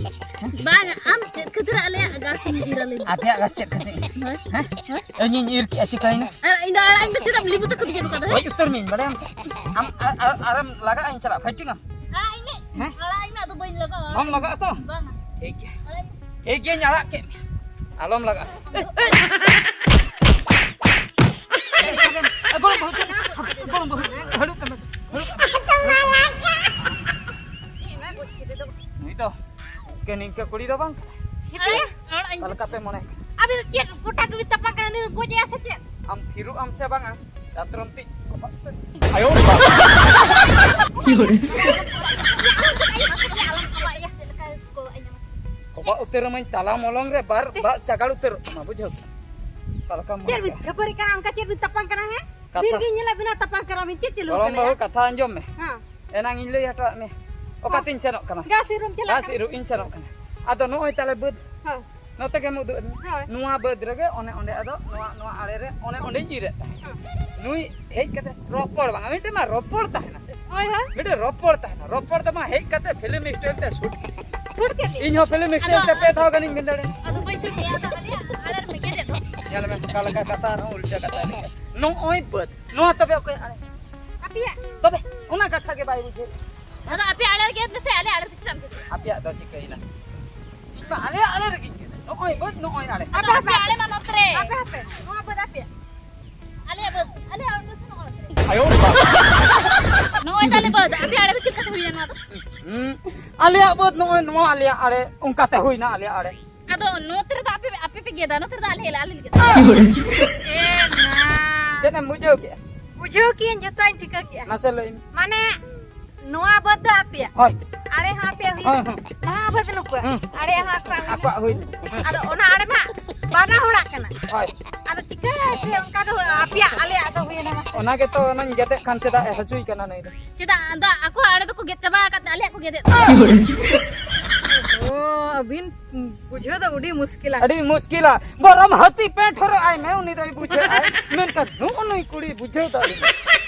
ᱦᱮᱸ? ᱵᱟᱝ, ᱟᱢ ᱪᱮᱫ ᱠᱷᱟᱹᱛᱤᱨ ᱟᱞᱮᱭᱟᱜ ᱜᱷᱟᱥ ᱮᱢ ᱤᱨᱟ ᱞᱟᱹᱭ ᱢᱮ? ᱟᱯᱮᱭᱟᱜ ᱜᱷᱟᱥ ᱪᱮᱫ ᱠᱷᱟᱹᱛᱤᱨ? ᱦᱳᱭ᱾ ᱦᱮᱸ? ᱦᱳᱭ᱾ ᱤᱧᱤᱧ ᱤᱨ ᱠᱮᱜᱼᱟ, ᱪᱤᱠᱟᱹᱭᱮᱱᱟ? ᱟᱨ ᱤᱧ ᱫᱚ ᱟᱲᱟᱜ ᱤᱧ ᱢᱮ, ᱪᱮᱫᱟᱜ ᱮᱢ ᱞᱤᱵᱩ ᱛᱟᱠᱚ ᱫᱤᱭᱟ ᱱᱚᱝᱠᱟ ᱫᱚ? ᱜᱚᱡ ᱩᱛᱟᱹᱨ ᱢᱤᱭᱟᱹᱧ, ᱵᱟᱲᱟᱭᱟᱢ ᱥᱮ? ᱟᱢ ᱟᱨ, ᱟᱨ, ᱟᱨᱮᱢ ᱞᱟᱜᱟᱜᱼᱟ, ᱤᱧ ᱪᱟᱞᱟᱜ fighting ᱟᱢ᱾ ᱟᱲᱟᱜ ᱤᱧ ᱢᱮ᱾ ᱦᱮᱸ? ᱟᱲᱟᱜ ᱤᱧ ᱢᱮ, ᱟᱫᱚ ᱵᱟᱹᱧ ᱞᱟᱜᱟᱜᱼᱟ᱾ ᱵᱟᱢ ᱞᱟᱜᱟᱜᱼᱟ ᱛᱚ? ᱵᱟᱝᱟ᱾ ᱴᱷᱤᱠ ᱜᱮᱭᱟ᱾ ᱟᱲᱟᱜ ᱤᱧ ᱢᱮ᱾ ᱴᱷᱤᱠ ᱜᱮᱭᱟᱧ ᱟᱲᱟᱜ ᱠᱮᱫ ᱢᱮᱭᱟ᱾ ᱟᱞᱚᱢ ᱞᱟᱜᱟᱜᱼᱟ᱾ ᱮᱭ, ᱮᱭ᱾ ᱮ, ᱜᱚᱲᱚᱢ ᱵᱟᱹᱦᱩ, ᱜᱚᱲᱚᱢ ᱵᱟᱹᱦᱩ, ᱦᱟᱹᱲᱩᱵ ᱠᱟᱱᱟ, ᱦᱟᱹᱲᱩᱵ ᱠᱟᱱᱟ᱾ ᱱᱩᱭ ᱫᱚ ᱱᱤᱝᱠᱟᱹ ᱱᱤᱝᱠᱟᱹ ᱠᱩᱲᱤ ᱫᱚ ᱵᱟᱝ ᱠᱟᱱᱟᱭ᱾ ᱦᱤᱛᱤᱭᱟ᱾ ᱚᱠᱟ ᱞᱮᱠᱟ ᱯᱮ ᱢᱚᱱᱮ? ᱟᱵᱤᱱ ᱫᱚ ᱪᱮᱫ ᱜᱚᱴᱟ ᱜᱮᱵᱤᱱ ᱛᱟᱯᱟᱢ ᱠᱟᱱᱟ? ᱱᱩᱭ ᱜᱚᱡᱮᱭᱟ ᱥᱮ ᱪᱮᱫ? ᱟᱢ ᱛᱷᱤᱨᱚᱜ ᱟᱢ ᱥᱮ ᱵᱟᱝᱟ? ᱫᱟᱛᱨᱚᱢ ᱛᱤ ᱠᱚᱯᱟᱜ ᱩᱛᱟᱹᱨ᱾ ᱟᱭᱳ ᱵᱟᱵᱟ᱾ ᱠᱚᱯᱟᱜ ᱩᱛᱟᱹᱨ ᱟᱹᱢᱟᱹᱧ ᱛᱟᱞᱟ ᱢᱚᱞᱚᱝ ᱨᱮ, ᱵᱟᱨ, ᱵᱟᱨ ᱪᱟᱜᱟᱲ ᱩᱛᱟᱹᱨᱚᱜ ᱛᱟᱢᱟ, ᱵᱩᱡᱷᱟᱹᱣ ᱠᱮᱫᱟᱢ? ᱚᱠᱟ ᱞᱮᱠᱟᱢ ᱢᱚᱱᱮ ᱪᱮᱫ ᱵᱤᱱ ᱠᱮᱫᱟ? ᱠᱷᱟᱹᱯᱟᱹᱨᱤ ᱠᱟᱱᱟ, ᱚᱱᱠᱟ ᱪᱮᱫ ᱵᱤᱱ ᱛᱟᱯᱟᱢ ᱠᱟᱱᱟ, ᱦᱮᱸ? ᱠᱟᱛᱷᱟ ᱫᱤᱱ ᱜᱮ ᱧᱮᱞᱮᱫ ᱵᱤᱱᱟ ᱛᱟᱯᱟᱢ ᱠᱟᱱᱟ ᱵᱤᱱ, ᱪᱮᱫ ᱪᱟᱹᱞᱩ ᱜᱚᱲᱚᱢ ᱠᱟᱱᱟ? ᱵᱟᱹᱦᱩ, ᱠᱟᱛᱷᱟ ᱟᱸᱡᱚᱢ ᱢᱮ᱾ ᱦᱮᱸ᱾ ᱮᱱᱟᱝ ᱤᱧ ᱞᱟᱹᱭ ᱦᱚᱴᱚᱣᱟᱫ ᱢᱮ, ᱚᱠᱟᱛᱤᱧ ᱥᱮᱱᱚᱜ ᱠᱟᱱᱟ? ᱜᱷᱟᱥ ᱤᱨ ᱮᱢ ᱪᱟᱞᱟᱜ ᱜᱷᱟᱥ ᱠᱟᱱᱟ? ᱤᱨᱚᱜ ᱤᱧ ᱥᱮᱱᱚᱜ ᱠᱟᱱᱟ᱾ ᱟᱫᱚ ᱱᱚᱜᱼᱚᱭ ᱛᱟᱞᱮ ᱵᱟᱹᱫᱽ᱾ ᱦᱮᱸ᱾ ᱱᱚᱛᱮ ᱜᱮᱢ ᱩᱫᱩᱜ ᱟᱹᱫᱤᱧᱟ᱾ ᱦᱳᱭ᱾ ᱱᱚᱣᱟ ᱵᱟᱹᱫᱽ ᱨᱮᱜᱮ ᱚᱱᱮ ᱚᱸᱰᱮ, ᱟᱫᱚ ᱱᱚᱣᱟ, ᱱᱚᱣᱟ ᱟᱲᱮ ᱨᱮ ᱚᱱᱮ ᱚᱸᱰᱮᱧ ᱤᱨᱮᱫ ᱛᱟᱦᱮᱸᱫ᱾ ᱦᱮᱸ᱾ ᱱᱩᱭ ᱦᱮᱡ ᱠᱟᱛᱮ ᱨᱚᱯᱚᱲ ᱵᱟᱝᱟ, ᱢᱤᱫᱴᱮᱱ ᱢᱟ ᱨᱚᱯᱚᱲ ᱛᱟᱦᱮᱱᱟ ᱥᱮ᱾ ᱦᱳᱭ, ᱦᱳᱭ᱾ ᱢᱤᱫᱴᱮᱱ ᱨᱚᱯᱚᱲ ᱛᱟᱦᱮᱱᱟ, ᱨᱚᱯᱚᱲ ᱫᱚ ᱢᱟ ᱦᱮᱡ ᱠᱟᱛᱮ film style ᱛᱮ shoot᱾ Shoot ᱠᱮᱫ ᱜᱮ᱾ ᱤᱧ ᱦᱚᱸ film style ᱟᱫᱚ ᱛᱮ ᱯᱮ ᱫᱷᱟᱣ ᱜᱟᱱᱤᱧ ᱢᱮᱱ ᱫᱟᱲᱮᱭᱟᱜᱼᱟ᱾ ᱟᱫᱚ ᱵᱟᱹᱧ shoot ᱮᱫᱼᱟ, ᱟᱫᱚ ᱟᱞᱮᱭᱟᱜ ᱟᱲᱮ ᱨᱮ ᱜᱮᱫ ᱮᱫ ᱫᱚ᱾ ᱧᱮᱞ ᱢᱮ, ᱚᱠᱟ ᱞᱮᱠᱟ ᱠᱟᱛᱷᱟ ᱟᱨᱦᱚᱸ ᱩᱞᱴᱟᱹ ᱠᱟᱛᱷᱟ ᱞᱮᱠᱟ᱾ ᱱᱚᱜᱼᱚᱭ ᱵᱟᱹᱫᱽ, ᱱᱚᱣᱟ ᱛᱚᱵᱮ ᱚᱠᱚᱭ ᱟᱲᱮ? ᱟᱯᱮᱭᱟᱜ᱾ ᱛᱚᱵᱮ ᱚᱱᱟ ᱠᱟᱛᱷᱟ ᱜᱮ ᱵᱟᱭ ᱵᱩᱡᱷᱟᱹᱣ᱾ ᱟᱫᱚ ᱟᱯᱮ ᱟᱲᱮ ᱨᱮ ᱜᱮᱫ ᱢᱮᱥᱮ, ᱟᱞᱮ ᱟᱲᱮ ᱨᱮ ᱪᱮᱫᱟᱜ ᱮᱢ ᱜᱮᱫ? ᱟᱯᱮᱭᱟᱜ ᱫᱚ ᱪᱤᱠᱟᱹᱭᱮᱱᱟ? ᱤᱧ ᱢᱟ ᱟᱞᱮ ᱟᱲᱮ ᱨᱮᱜᱮᱧ ᱜᱮᱫ᱾ ᱱᱚᱜᱼᱚᱭ ᱵᱟᱹᱫᱽ, ᱱᱚᱜᱼᱚᱭ ᱟᱲᱮ᱾ ᱟᱫᱚ ᱟᱯᱮ ᱟᱲᱮ ᱢᱟ ᱱᱚᱛᱮ ᱨᱮ᱾ ᱟᱯᱮ, ᱟᱯᱮ, ᱱᱚᱣᱟ ᱵᱟᱹᱫᱽ ᱟᱯᱮᱭᱟᱜ᱾ ᱟᱞᱮᱭᱟᱜ ᱵᱟᱹᱫᱽ, ᱟᱞᱮᱭᱟᱜ ᱵᱟᱹᱫᱽ ᱱᱚᱜᱼᱚᱭ ᱱᱚᱛᱮ ᱨᱮ᱾ ᱟᱭᱳ ᱵᱟᱵᱟ᱾ ᱱᱚᱜᱼᱚᱭ ᱛᱟᱞᱮ ᱵᱟᱹᱫᱽ᱾ ᱟᱫᱚ ᱟᱯᱮ ᱟᱲᱮ ᱫᱚ ᱪᱮᱫ ᱞᱮᱠᱟᱛᱮ ᱦᱩᱭᱱᱟ ᱱᱚᱣᱟ ᱫᱚ? ᱦᱩᱸ, ᱟᱞᱮᱭᱟᱜ ᱵᱟᱹᱫᱽ ᱱᱚᱜᱼᱚᱭ ᱱᱚᱣᱟ ᱟᱞᱮᱭᱟᱜ ᱟᱲᱮ, ᱚᱱᱠᱟᱛᱮ ᱦᱩᱭᱱᱟ ᱟᱞᱮᱭᱟᱜ ᱟᱲᱮ᱾ ᱟᱫᱚ ᱱᱚᱛᱮ ᱨᱮᱫᱚ ᱟᱯᱮ, ᱟᱯᱮ ᱯᱮ ᱜᱮᱫᱟ, ᱱᱚᱛᱮ ᱨᱮᱫᱚ ᱟᱞᱮ, ᱟᱞᱮ ᱞᱮ ᱜᱮᱫᱟ᱾ ᱮ ᱢᱟ᱾ ᱪᱮᱫ ᱮᱢ ᱵᱩᱡᱷᱟᱹᱣ ᱠᱮᱜᱼᱟ? ᱵᱩᱡᱷᱟᱹᱣ ᱠᱮᱜᱼᱟᱹᱧ, ᱡᱚᱛᱚᱧ ᱴᱷᱤᱠᱟᱹ ᱠᱮᱜᱼᱟ᱾ ᱢᱟᱥᱮ ᱞᱟᱹᱭ ᱢᱮ᱾ ᱢᱟᱱᱮ, ᱱᱚᱣᱟ ᱵᱟᱹᱫᱽ ᱫᱚ ᱟᱯᱮᱭᱟᱜ᱾ ᱦᱳᱭ᱾ ᱟᱲᱮ ᱦᱚᱸ ᱟᱯᱮᱭᱟᱜ ᱦᱩᱭᱩᱜᱼᱟ᱾ ᱦᱳᱭ, ᱦᱳᱭ᱾ ᱱᱚᱣᱟ ᱵᱟᱹᱫᱽ ᱱᱩᱠᱩᱣᱟᱜ᱾ ᱦᱩᱸ᱾ ᱟᱲᱮ ᱦᱚᱸ ᱟᱠᱚᱣᱟᱜ ᱦᱩᱭᱩᱜᱼᱟ᱾ ᱟᱠᱚᱣᱟᱜ ᱦᱩᱭ᱾ ᱟᱫᱚ ᱚᱱᱟ ᱟᱲᱮ ᱢᱟ ᱵᱟᱱᱟ ᱦᱚᱲᱟᱜ ᱠᱟᱱᱟ᱾ ᱦᱳᱭ᱾ ᱟᱫᱚ ᱪᱤᱠᱟᱹᱭᱟ ᱯᱮ ᱚᱱᱠᱟ ᱫᱚ ᱟᱯᱮᱭᱟᱜ ᱟᱞᱮᱭᱟᱜ ᱫᱚ ᱦᱩᱭᱮᱱᱟ ᱢᱟ᱾ ᱚᱱᱟ ᱜᱮᱛᱚ ᱚᱱᱟᱧ ᱜᱮᱫᱮᱜ ᱠᱷᱟᱱ ᱪᱮᱫᱟᱜ ᱮ ᱦᱟᱹᱥᱩᱭ ᱠᱟᱱᱟ ᱱᱩᱭ ᱫᱚ? ᱪᱮᱫᱟᱜ? ᱟᱫᱚ ᱟᱠᱚᱣᱟᱜ ᱟᱲᱮ ᱫᱚᱠᱚ ᱜᱮᱫ ᱪᱟᱵᱟ ᱟᱠᱟᱫ ᱛᱮ ᱟᱞᱮᱭᱟᱜ ᱠᱚ ᱜᱮᱫᱮᱫ ᱛᱟᱞᱮᱭᱟ᱾ ᱚ, ᱟᱹᱵᱤᱱ ᱵᱩᱡᱷᱟᱹᱣ ᱫᱚ ᱟᱹᱰᱤ ᱢᱩᱥᱠᱤᱞᱟ᱾ ᱟᱹᱰᱤ ᱢᱩᱥᱠᱤᱞᱟ᱾ ᱵᱚᱨᱚᱢ ᱦᱟᱹᱛᱤ ᱯᱮᱱᱴ ᱦᱚᱨᱚᱜ ᱟᱭ ᱢᱮ, ᱩᱱᱤ ᱫᱚᱭ ᱵᱩᱡᱷᱟᱹᱜᱼᱟᱭ᱾ ᱢᱮᱱᱠᱷᱟᱱ ᱱᱩᱜᱼᱩ ᱱᱩᱭ ᱠᱩᱲᱤ ᱵᱩᱡᱷᱟᱹᱣ ᱫᱟᱲᱮᱭᱟᱜᱼᱟ᱾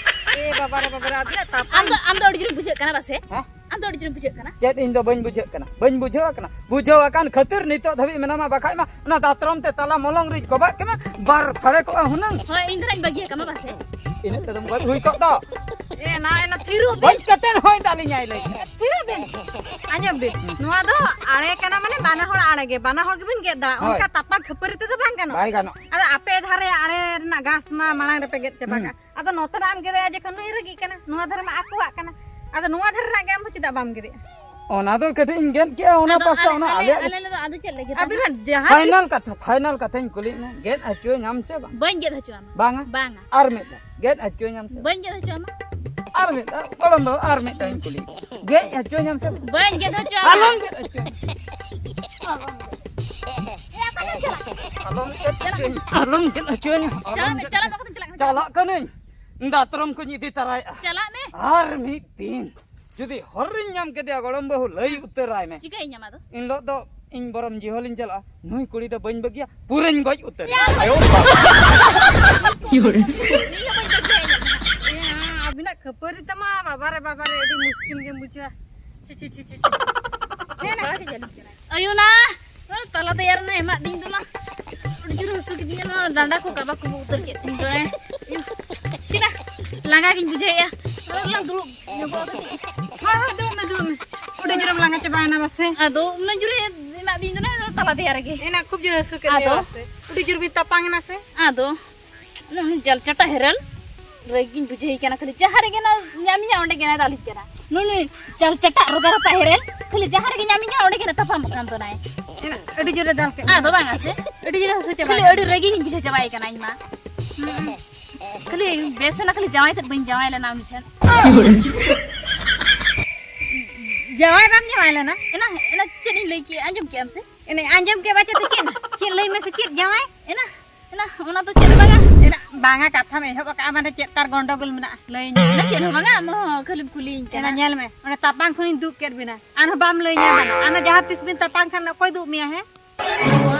ᱮ ᱵᱟᱵᱟ ᱨᱮ ᱵᱟᱵᱟ ᱨᱮ, ᱟᱹᱵᱤᱱᱟᱜ ᱛᱟᱯᱟᱢ᱾ ᱟᱢ ᱫᱚ, ᱟᱢ ᱫᱚ ᱟᱹᱰᱤ ᱡᱳᱨᱮᱢ ᱵᱩᱡᱷᱟᱹᱜ ᱠᱟᱱᱟ ᱵᱟᱥᱮ? ᱦᱮᱸ? ᱟᱢ ᱫᱚ ᱟᱹᱰᱤ ᱡᱳᱨᱮᱢ ᱵᱩᱡᱷᱟᱹᱜ ᱠᱟᱱᱟ᱾ ᱪᱮᱫ ᱤᱧ ᱫᱚ ᱵᱟᱹᱧ ᱵᱩᱡᱷᱟᱹᱜ ᱠᱟᱱᱟ? ᱵᱟᱹᱧ ᱵᱩᱡᱷᱟᱹᱣ ᱟᱠᱟᱱᱟ᱾ ᱵᱩᱡᱷᱟᱹᱣ ᱟᱠᱟᱱ ᱠᱷᱟᱹᱛᱤᱨ ᱱᱤᱛᱚᱜ ᱫᱷᱟᱹᱵᱤᱡ ᱢᱮᱱᱟᱢᱟ, ᱵᱟᱠᱷᱟᱡ ᱢᱟ ᱚᱱᱟ ᱫᱟᱛᱨᱚᱢ ᱛᱮ ᱛᱟᱞᱟ ᱢᱚᱞᱚᱝ ᱨᱤᱧ ᱠᱚᱵᱟᱜ ᱠᱮᱢᱟ, ᱵᱟᱨ ᱯᱷᱟᱲᱮ ᱠᱚᱜᱼᱟ ᱦᱩᱱᱟᱹᱝ᱾ ᱦᱳᱭ, ᱤᱧ ᱫᱚ ᱱᱟᱧ ᱵᱟᱹᱜᱤᱭᱟ ᱠᱟᱢᱟ ᱵᱟᱥᱮ᱾ ᱤᱱᱟᱹᱜ ᱛᱮᱫᱚᱢ ᱜᱚᱡ ᱦᱩᱭ ᱠᱚᱜ ᱫᱚ᱾ ᱮ, ᱱᱟ, ᱮ, ᱱᱟ, ᱛᱷᱤᱨᱚᱜ ᱵᱤᱱ᱾ ᱜᱚᱡ ᱠᱟᱛᱮ ᱦᱚᱸᱭ ᱫᱟᱞᱤᱧᱟᱭ ᱞᱟᱹᱭ᱾ ᱛᱷᱤᱨᱚᱜ ᱵᱤᱱ᱾ ᱟᱸᱡᱚᱢ ᱵᱤᱱ, ᱱᱚᱣᱟ ᱫᱚ ᱟᱲᱮ ᱠᱟᱱᱟ, ᱢᱟᱱᱮ ᱵᱟᱱᱟ ᱦᱚᱲ ᱟᱲᱮ ᱜᱮ, ᱵᱟᱱᱟ ᱦᱚᱲ ᱜᱮᱵᱤᱱ ᱜᱮᱫ ᱫᱟ᱾ ᱦᱳᱭ᱾ ᱚᱱᱠᱟ ᱛᱟᱯᱟᱢ ᱠᱷᱟᱹᱯᱟᱹᱨᱤ ᱛᱮᱫᱚ ᱵᱟᱝ ᱜᱟᱱᱚᱜᱼᱟ᱾ ᱵᱟᱭ ᱜᱟᱱᱚᱜ᱾ ᱟᱫᱚ ᱟᱯᱮ ᱫᱷᱟᱨᱮ ᱟᱲᱮ ᱨᱮᱱᱟᱜ ᱜᱷᱟᱥ ᱢᱟ ᱢᱟᱲᱟᱝ ᱨᱮᱯᱮ ᱜᱮᱫ ᱪᱟᱵᱟ ᱦᱩᱸ᱾ ᱠᱟᱜᱼᱟ, ᱟᱫᱚ ᱱᱚᱛᱮᱱᱟᱜ ᱮᱢ ᱜᱮᱫᱮᱜᱼᱟ ᱡᱚᱠᱷᱚᱱ ᱱᱩᱭ ᱨᱟᱹᱜᱤᱜ ᱠᱟᱱᱟ, ᱱᱚᱣᱟ ᱫᱷᱟᱨᱮ ᱢᱟ ᱟᱠᱚᱣᱟᱜ ᱠᱟᱱᱟ, ᱟᱫᱚ ᱱᱚᱣᱟ ᱫᱷᱟᱨᱮ ᱨᱮᱱᱟᱜ ᱜᱮ ᱟᱢ ᱦᱚᱸ ᱪᱮᱫᱟᱜ ᱵᱟᱢ ᱜᱮᱫᱮᱜᱼᱟ? ᱚᱱᱟ ᱫᱚ ᱠᱟᱹᱴᱤᱡ ᱤᱧ ᱜᱮᱫ ᱠᱮᱜᱼᱟ, ᱚᱱᱟ ᱟᱫᱚ ᱯᱟᱥᱴᱟ ᱟᱞᱮ, ᱚᱱᱟ ᱟᱞᱮ, ᱟᱞᱮᱭᱟᱜ ᱟᱞᱮ ᱫᱚ ᱟᱫᱚ ᱪᱮᱫ ᱞᱮ ᱜᱮᱫᱟ? ᱟᱵᱤᱱᱟᱜ ᱡᱟᱦᱟᱸ ᱯᱷᱟᱭᱱᱟᱞ ᱠᱟᱛᱷᱟ, ᱯᱷᱟᱭᱱᱟᱞ ᱠᱟᱛᱷᱟᱧ ᱠᱩᱞᱤᱭᱮᱫ ᱢᱮ, ᱜᱮᱫ ᱦᱚᱪᱚᱧᱟᱢ ᱥᱮ ᱵᱟᱝ? ᱵᱟᱹᱧ ᱜᱮᱫ ᱦᱚᱪᱚᱣᱟᱢᱟ᱾ ᱵᱟᱝᱟ? ᱵᱟᱝᱟ᱾ ᱟᱨ ᱢᱤᱫ ᱫᱷᱟᱣ, ᱜᱮᱫ ᱦᱚᱪᱚᱧᱟᱢ ᱥᱮ? ᱵᱟᱹᱧ ᱜᱮᱫ ᱦᱚᱪᱚᱣᱟᱢᱟ᱾ ᱟᱨ ᱢᱤᱫ ᱫᱷᱟᱣ, ᱜᱚᱲᱚᱢ ᱵᱟᱹᱵᱩ, ᱟᱨ ᱢᱤᱫ ᱫᱷᱟᱣ ᱤᱧ ᱠᱩᱞᱤᱭᱮᱫ ᱢᱮᱭᱟ᱾ ᱜᱮᱫ ᱦᱚᱪᱚᱧᱟᱢ ᱥᱮ ᱵᱟᱝ? ᱵᱟᱹᱧ ᱜᱮᱫ ᱦᱚᱪᱚᱣᱟᱢᱟ᱾ ᱟᱞᱚᱢ ᱜᱮᱫ ᱦᱚᱪᱚᱧᱟ᱾ ᱟᱞᱚᱢ ᱜᱮᱫ ᱦᱚᱪᱚᱧᱟ᱾ ᱟᱞᱚᱢ ᱜᱮᱫ ᱦᱚᱪᱚᱧᱟ᱾ ᱪᱟᱞᱟᱜ ᱢᱮ, ᱪᱟᱞᱟᱜ ᱢᱮ, ᱚᱠᱟᱛᱮᱢ ᱪᱟᱞᱟᱜ ᱠᱟᱱᱟ? ᱪᱟᱞᱟᱜ ᱠᱟᱹᱱᱟᱹᱧ᱾ ᱫᱟᱛᱨᱚᱢ ᱠᱚᱧ ᱤᱫᱤ ᱛᱟᱨᱟᱭᱟ᱾ ᱪᱟᱞᱟᱜ ᱢᱮ᱾ ᱟᱨ ᱢᱤᱫ ᱫᱤᱱ ᱡᱩᱫᱤ ᱦᱚᱨ ᱨᱤᱧ ᱧᱟᱢ ᱠᱮᱫᱮᱭᱟ, ᱜᱚᱲᱚᱢ ᱵᱟᱹᱦᱩ, ᱞᱟᱹᱭ ᱩᱛᱟᱹᱨᱟᱭ ᱢᱮ᱾ ᱪᱤᱠᱟᱹᱭᱤᱧ ᱧᱟᱢᱟ ᱟᱫᱚ? ᱤᱱ ᱦᱤᱞᱳᱜ ᱫᱚ ᱤᱧ ᱵᱚᱨᱚᱢ ᱡᱤᱦᱚᱞᱤᱧ ᱪᱟᱞᱟᱜᱼᱟ᱾ ᱱᱩᱭ ᱠᱩᱲᱤ ᱫᱚ ᱵᱟᱹᱧ ᱵᱟᱹᱜᱤᱭᱟ, ᱯᱩᱨᱟᱹᱧ ᱜᱚᱡ ᱩᱛᱟᱹᱨ᱾ ᱟᱭᱳ ᱵᱟᱵᱟ᱾ ᱤᱧ ᱦᱚᱸ ᱵᱟᱹᱧ ᱵᱟᱹᱜᱤᱭᱟ, ᱤᱧ ᱦᱚᱸ᱾ ᱮ, ᱟᱹᱵᱤᱱᱟᱜ ᱠᱷᱟᱹᱯᱟᱹᱨᱤ ᱛᱟᱢᱟ, ᱵᱟᱵᱟ ᱨᱮ, ᱵᱟᱵᱟ ᱨᱮ, ᱟᱹᱰᱤ ᱢᱩᱥᱠᱤᱞ ᱜᱮᱢ ᱵᱩᱡᱷᱟᱹᱣᱟ᱾ ᱪᱷᱤ, ᱪᱷᱤ, ᱪᱷᱤ, ᱪᱷᱤ, ᱪᱷᱤ᱾ ᱦᱮᱸ, ᱱᱟ᱾ ᱟᱭᱳ ᱱᱟ, ᱛᱟᱞᱟ ᱫᱮᱭᱟ ᱨᱮᱱᱟᱜ ᱮᱢᱟᱜ ᱫᱤᱧ ᱫᱚ ᱱᱟ᱾ ᱟᱹᱰᱤ ᱡᱳᱨ ᱦᱟᱹᱥᱩ ᱠᱤᱫᱤᱧᱟ, ᱱᱚᱣᱟ ᱰᱟᱸᱰᱟ ᱠᱚ ᱠᱟᱵᱟ ᱠᱚᱵᱚ ᱩᱛᱟᱹᱨ ᱠᱮᱫ ᱛᱤᱧ ᱫᱚ, ᱦᱮᱸ᱾ ᱪᱷᱤ ᱱᱟ, ᱞᱟᱸᱜᱟ ᱜᱤᱧ ᱵᱩᱡᱷᱟᱹᱣᱮᱫᱼᱟ᱾ ᱱᱚᱰᱮ ᱞᱟᱝ ᱫᱩᱲᱩᱵ ᱧᱚᱜᱚᱜᱼᱟ ᱠᱟᱹᱴᱤᱡ᱾ ᱦᱳᱭ, ᱦᱳᱭ, ᱫᱩᱲᱩᱵ ᱢᱮ, ᱫᱩᱲᱩᱵ ᱢᱮ᱾ ᱟᱹᱰᱤ ᱡᱳᱨᱮᱢ ᱞᱟᱸᱜᱟ ᱪᱟᱵᱟᱭᱮᱱᱟ ᱵᱟᱥᱮ? ᱟᱫᱚ ᱩᱱᱟᱹᱜ ᱡᱳᱨᱮ ᱮᱢᱟᱜ ᱫᱤᱧ ᱫᱚ ᱱᱟ, ᱛᱟᱞᱟ ᱫᱮᱭᱟ ᱨᱮᱜᱮ᱾ ᱮᱱᱟ ᱠᱷᱩᱵ ᱡᱳᱨ ᱦᱟᱹᱥᱩ ᱠᱮᱫ ᱢᱮᱭᱟ ᱟᱫᱚ? ᱵᱟᱥᱮ? ᱟᱹᱰᱤ ᱡᱳᱨ ᱵᱤᱱ ᱛᱟᱯᱟᱝ ᱮᱱᱟ ᱥᱮ? ᱟᱫᱚ ᱩᱱᱟᱹᱜ ᱡᱟᱞ ᱪᱟᱴᱟ ᱦᱮᱨᱮᱞ᱾ ᱨᱟᱹᱜᱤᱧ ᱵᱩᱡᱷᱟᱹᱣ ᱠᱟᱱᱟ, ᱠᱷᱟᱹᱞᱤ ᱡᱟᱦᱟᱸ ᱨᱮᱜᱮ ᱱᱟ ᱧᱟᱢᱤᱧᱟ ᱚᱸᱰᱮ ᱜᱮ ᱱᱟ ᱫᱟᱞᱤᱧ ᱠᱟᱱᱟ᱾ ᱱᱩᱱᱩ ᱪᱟᱞ ᱪᱟᱴᱟᱜ ᱨᱚᱜᱟ ᱨᱟᱯᱟ ᱦᱮᱨᱮᱞ, ᱠᱷᱟᱹᱞᱤ ᱡᱟᱦᱟᱸ ᱨᱮᱜᱮ ᱧᱟᱢᱤᱧᱟ ᱚᱸᱰᱮ ᱜᱮ ᱱᱟ ᱛᱟᱯᱟᱢᱚᱜ ᱠᱟᱱ ᱫᱚ ᱱᱟᱭ᱾ ᱟᱹᱰᱤ ᱡᱳᱨᱮ ᱫᱟᱞ ᱠᱮᱫ ᱢᱮᱭᱟ᱾ ᱟᱫᱚ ᱵᱟᱝ ᱟᱥᱮ? ᱟᱹᱰᱤ ᱡᱳᱨᱮ ᱦᱟᱹᱥᱩ ᱪᱟᱵᱟ ᱠᱷᱟᱹᱞᱤ ᱠᱮᱫ ᱟᱹᱰᱤ ᱢᱮᱭᱟ᱾ ᱨᱟᱹᱜᱤᱧ ᱵᱩᱡᱷᱟᱹᱣ ᱪᱟᱵᱟᱭ ᱠᱟᱱᱟ ᱤᱧ ᱢᱟ᱾ ᱦᱩᱸ᱾ ᱠᱷᱟᱹᱞᱤ ᱵᱮᱥ ᱮᱱᱟ, ᱠᱷᱟᱹᱞᱤ ᱡᱟᱶᱟᱭ ᱛᱮᱫ ᱵᱟᱹᱧ ᱡᱟᱶᱟᱭ ᱞᱮᱱᱟ ᱩᱱᱤ ᱴᱷᱮᱱ᱾ ᱡᱟᱶᱟᱭ ᱵᱟᱢ ᱡᱟᱶᱟᱭ ᱞᱮᱱᱟ? ᱮᱱᱟ, ᱮᱱᱟ ᱪᱮᱫ ᱤᱧ ᱞᱟᱹᱭ ᱠᱮᱜᱼᱟ, ᱟᱸᱡᱚᱢ ᱠᱮᱜᱼᱟᱢ ᱥᱮ? ᱮᱱᱟ ᱟᱸᱡᱚᱢ ᱠᱮᱫ ᱵᱟᱪᱮ ᱛᱚ ᱪᱮᱫ? ᱪᱮᱫ ᱞᱟᱹᱭ ᱢᱮᱥᱮ, ᱪᱮᱫ ᱡᱟᱶᱟᱭ? ᱮᱱᱟ, ᱮᱱᱟ, ᱚᱱᱟ ᱫᱚ ᱪᱮᱫ ᱦᱚᱸ ᱵᱟᱝᱟ᱾ ᱮᱱᱟ ᱵᱟᱝᱟ, ᱠᱟᱛᱷᱟᱢ ᱮᱦᱚᱵ ᱟᱠᱟᱫᱼᱟ, ᱢᱟᱱᱮ ᱪᱮᱫ ᱛᱟᱨ ᱜᱚᱱᱰᱚᱜᱳᱞ ᱢᱮᱱᱟᱜᱼᱟ? ᱞᱟᱹᱭᱟᱹᱧ ᱢᱮ᱾ ᱮᱱᱟ ᱪᱮᱫ ᱦᱚᱸ ᱵᱟᱝᱟ, ᱟᱢ ᱦᱚᱸ ᱠᱷᱟᱹᱞᱤᱢ ᱠᱩᱞᱤᱭᱤᱧ ᱮᱱᱟ ᱠᱟᱱᱟ᱾ ᱧᱮᱞ ᱢᱮ, ᱚᱱᱟ ᱛᱟᱯᱟᱝ ᱠᱷᱚᱱᱤᱧ ᱫᱩᱜ ᱠᱮᱫ ᱵᱤᱱᱟ᱾ ᱟᱨᱦᱚᱸ ᱵᱟᱢ ᱞᱟᱹᱭ ᱧᱟᱢᱟ᱾ ᱟᱨᱦᱚᱸ ᱡᱟᱦᱟᱸ ᱛᱤᱥ ᱵᱤᱱ ᱛᱟᱯᱟᱝ ᱠᱷᱟᱱ ᱚᱠᱚᱭ ᱫᱩᱜ ᱢᱮᱭᱟ, ᱦᱮᱸ?